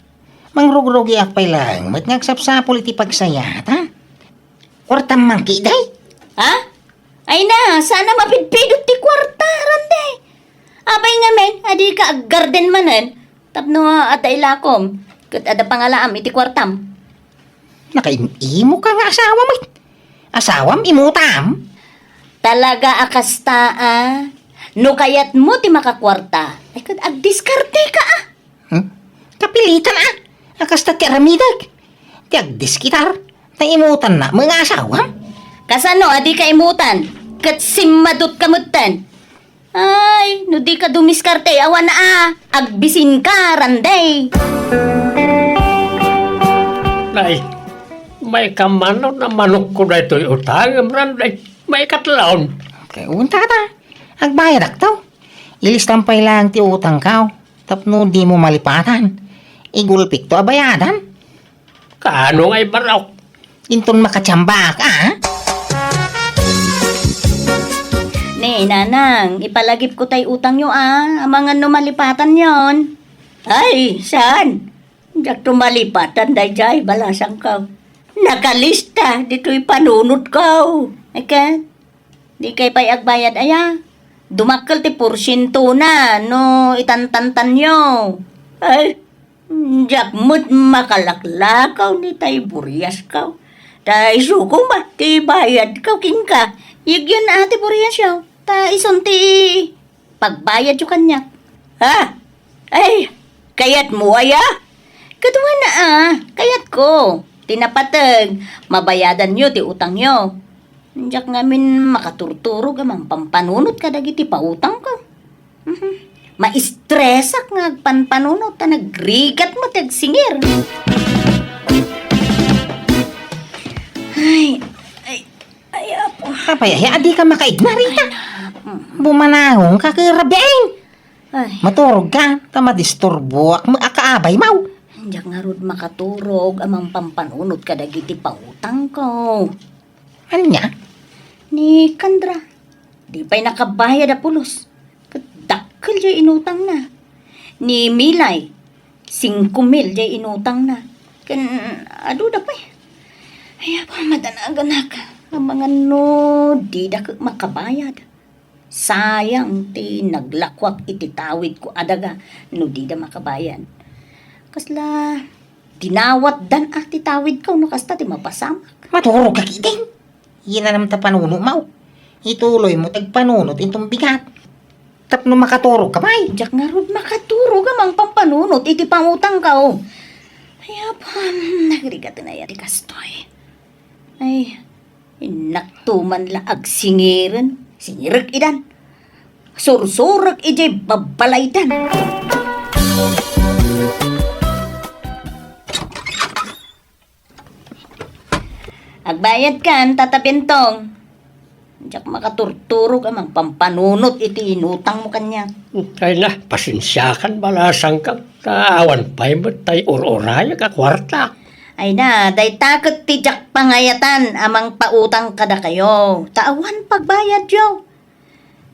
Mangrugrugiak pay laeng met nga agsapsapul iti pagsayaat, a? Kuartam man ketdi? Ha? Ay na, saan a mapidpidot ti kuarta, Randay. Apay ngamin, a dika aggarden manen, tapno adda ilakom, ket adda pangalaam iti kuartam. Nakaim-imoka nga asawa met. Asawam, imutam? Talaga a kasta, a? No kayatmo ti makakuarta, ay ket agdiskarteka, a? Hmm? Kapilitan, a? A kasta ti aramidek. Ti agdiskitar, ta imutanna met nga asawam? Kasano a dika imutan? Ket simmadutka metten. Ay, no dika dumiskarte, awan a, agbisinka, Randay. Nay, maikam manen a manukko daytoy utangem, Randay. Maikatlaon. Kay unta ta, agbayadakto. Ilistam pay laeng ti utangko, tapno dimo malipatan. Igulpikto a bayadan. Kaano nga ibarok? Inton makatiambak, a? Ne, nanang, ipalagipko tay utangyo, a? Amangan no malipatanyon. Ay, saan? Diakto malipatan daydiay, balasangko. Nakalista ditoy panunotko. Ket, dikay pay agbayad aya? Dumakkel ti porsientona no itantantanyo. Ay, diak met makalaklakaw ni tay buriasko. Ta isu koma ti bayadko kenka. Yegyen a ti buriasyo, ta isun ti pagbayadyo kaniak. Ha? Ay, kayatmo aya? Ket wen a, kayatko. Ti napateg, mabayadanyo ti utangyo. Diak ngamin makaturturog a mangpampanunot kadagiti pautangko. Mhm. Maistresak nga agpanpanunot ta nagrigat met ti agsingir. Ay, ay, ay, apo. Apay, ay, a dika makaigna, Rita? Ay, na-, mm. Bumanangonka ket rabiin. Ay. Maturogka, ta madisturboak met a kaabaymo. Diak ngarud makaturog a mangpampanunot kadagiti pautangko. Ania? Ni Candra, di pay nakabayad a pulos. Ket dakkel diay inutangna. Ni Milay, singko mil diay inutangna. Ken aduda pay. Ay, apo, madanaganak. Amangan no dida ket makabayad. Sayang ti naglakuak iti tawidko a daga no dida makabayad. Kasla dinawatdan a ti tawidko no kasta ti mapasamak. Maturogka ketdin. Inanam ta panunotmo. Ituloymo ti agpanunot inton bigat. Tapno makaturogka pay. Diak ngarud makaturog a mangpampanunot iti pangutangko. Ay, apo, nagrigaten aya ti kastoy. Ay, innakto man la agsingiren, singirek idan. Sursurek idiay babbalaydan. Agbayadkan, Tata Bentong. Diak makaturturog a mangpampanunot iti inutangmo kaniak. Ay na, pasensiakan, balasangko. Ta awan pay met tay ur-urayek a kuarta. Ay na, dayta ket ti diak pangayatan a mangpautang kadakayo. Ta awan pagbayadyo.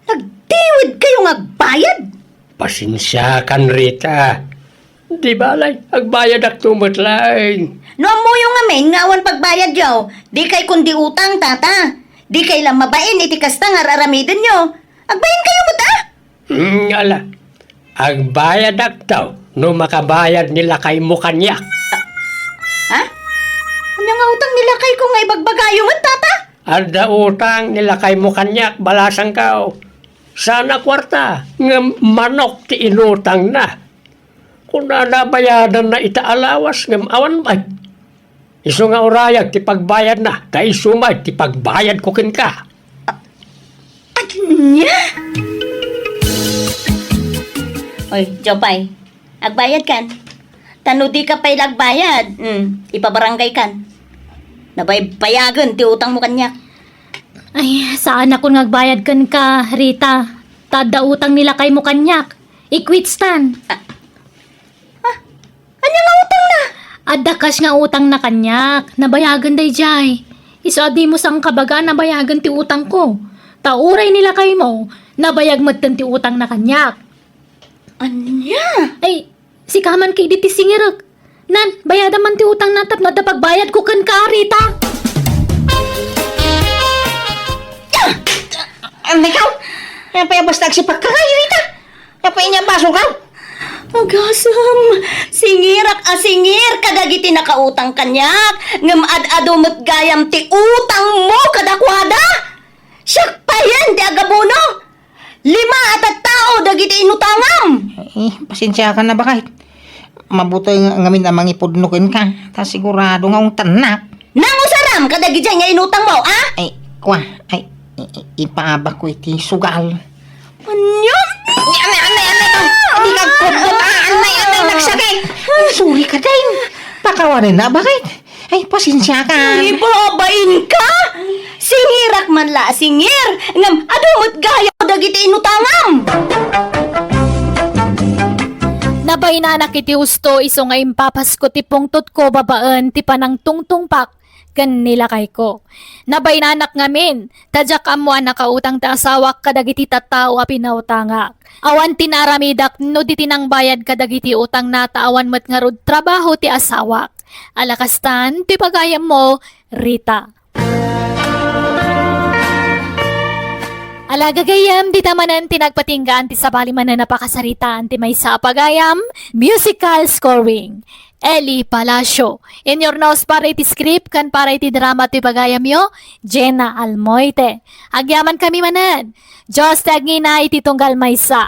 Nagtiwid kayo nga agbayad? Pasensiakan, Rita. Di balay, agbayadakto met laeng. No ammoyo ngamin nga awan pagbayadyo, dikay kundi utang, Tata. Dikay la mabain iti kasta nga ar-aramidenyo. Agbain kayo met, a? Mm, ala. Agbayadakto no makabayad ni lakaymo kaniak. Ha? Ania nga utang ni lakayko nga ibagbagayo met, Tata? Adda utang ni lakaymo kaniak, balasangko. Saan a kuarta, ngem manok ti inutangna. Kunana, bayadanna ita a lawas, ngem awan pay. Isu nga urayag ti pagbayadna, ta isu met ti pagbayadko kenka. Ania? Oy, Jopay. Agbayad kan. Ta no di ka pay la agbayad, hmm, ipabarangay kan. Nabaybayagen ti utangmo kaniak. Ay, saan a kon nga agbayad kenka, Rita. Ta adda utang ni lakaymo kaniak. Ikwitstan. Ah, ah, ania nga utangna? Adda cash nga utangna kaniak. Nabayagen daydiay. Isu a dimo sangkabaga a nabayagen ti utangko. Ta uray ni lakaymo, nabayag metten ti utangna kaniak. Ania? Ay, sika man ketdi ti singirek. Nan, bayadam man ti utangna tapno adda pagbayadko kenka, Rita. Ania kaw? Apay a basta agsipakka, Rita? Apay ania a basolkaw? Agasem, singirak a singir kadagiti nakautang kaniak, ngem ad-adu met gayam ti utangmo kadakuada. Siak payen ti agabono. Lima a tattao dagiti inutangam. Eh, pasensiakan a, baket. Mabuti nga, ngamin a mangipudno kenka. Ta sigurado nga ungtannak. Nangusaram kadagidiay nga inutangmo, a? Ay, kua, ay, i-, i-, ipaabakko iti sugal. Ania? Anay, anay, anay, anay, ikaw. Di ka agpudno, a? Anay, anay, nagsakit. Ay, sorry ka, Deng. Pakawanen na, baket. Ay, pasensiakan. Ay, babainka! Singirak man la a singir, ngem adu met gayam dagiti inutangam. Nabainanak iti husto isu nga impapasko ti pungtotko babaen ti panangtungtungpak ken ni lakayko. Nabainanak ngamin, ta diak ammo a nakautang ti asawak kadagiti tattao a pinautangak. Awan ti naaramidak no di ti nangbayad kadagiti utangna ta awan met ngarud trabaho ti asawak. Ala kastan, ti pagayammo, Rita. Ala gagayyem, dita manen ti nagpatinggaan ti sabali manen a pakasaritaan ti maysa a pagayam, musical scoring. Eli Palacio. Inyurnos para iti script ken para iti drama ti pagayamyo, Jenna Almoite. Agyamankami manen. Dios ti agngina iti tunggal maysa.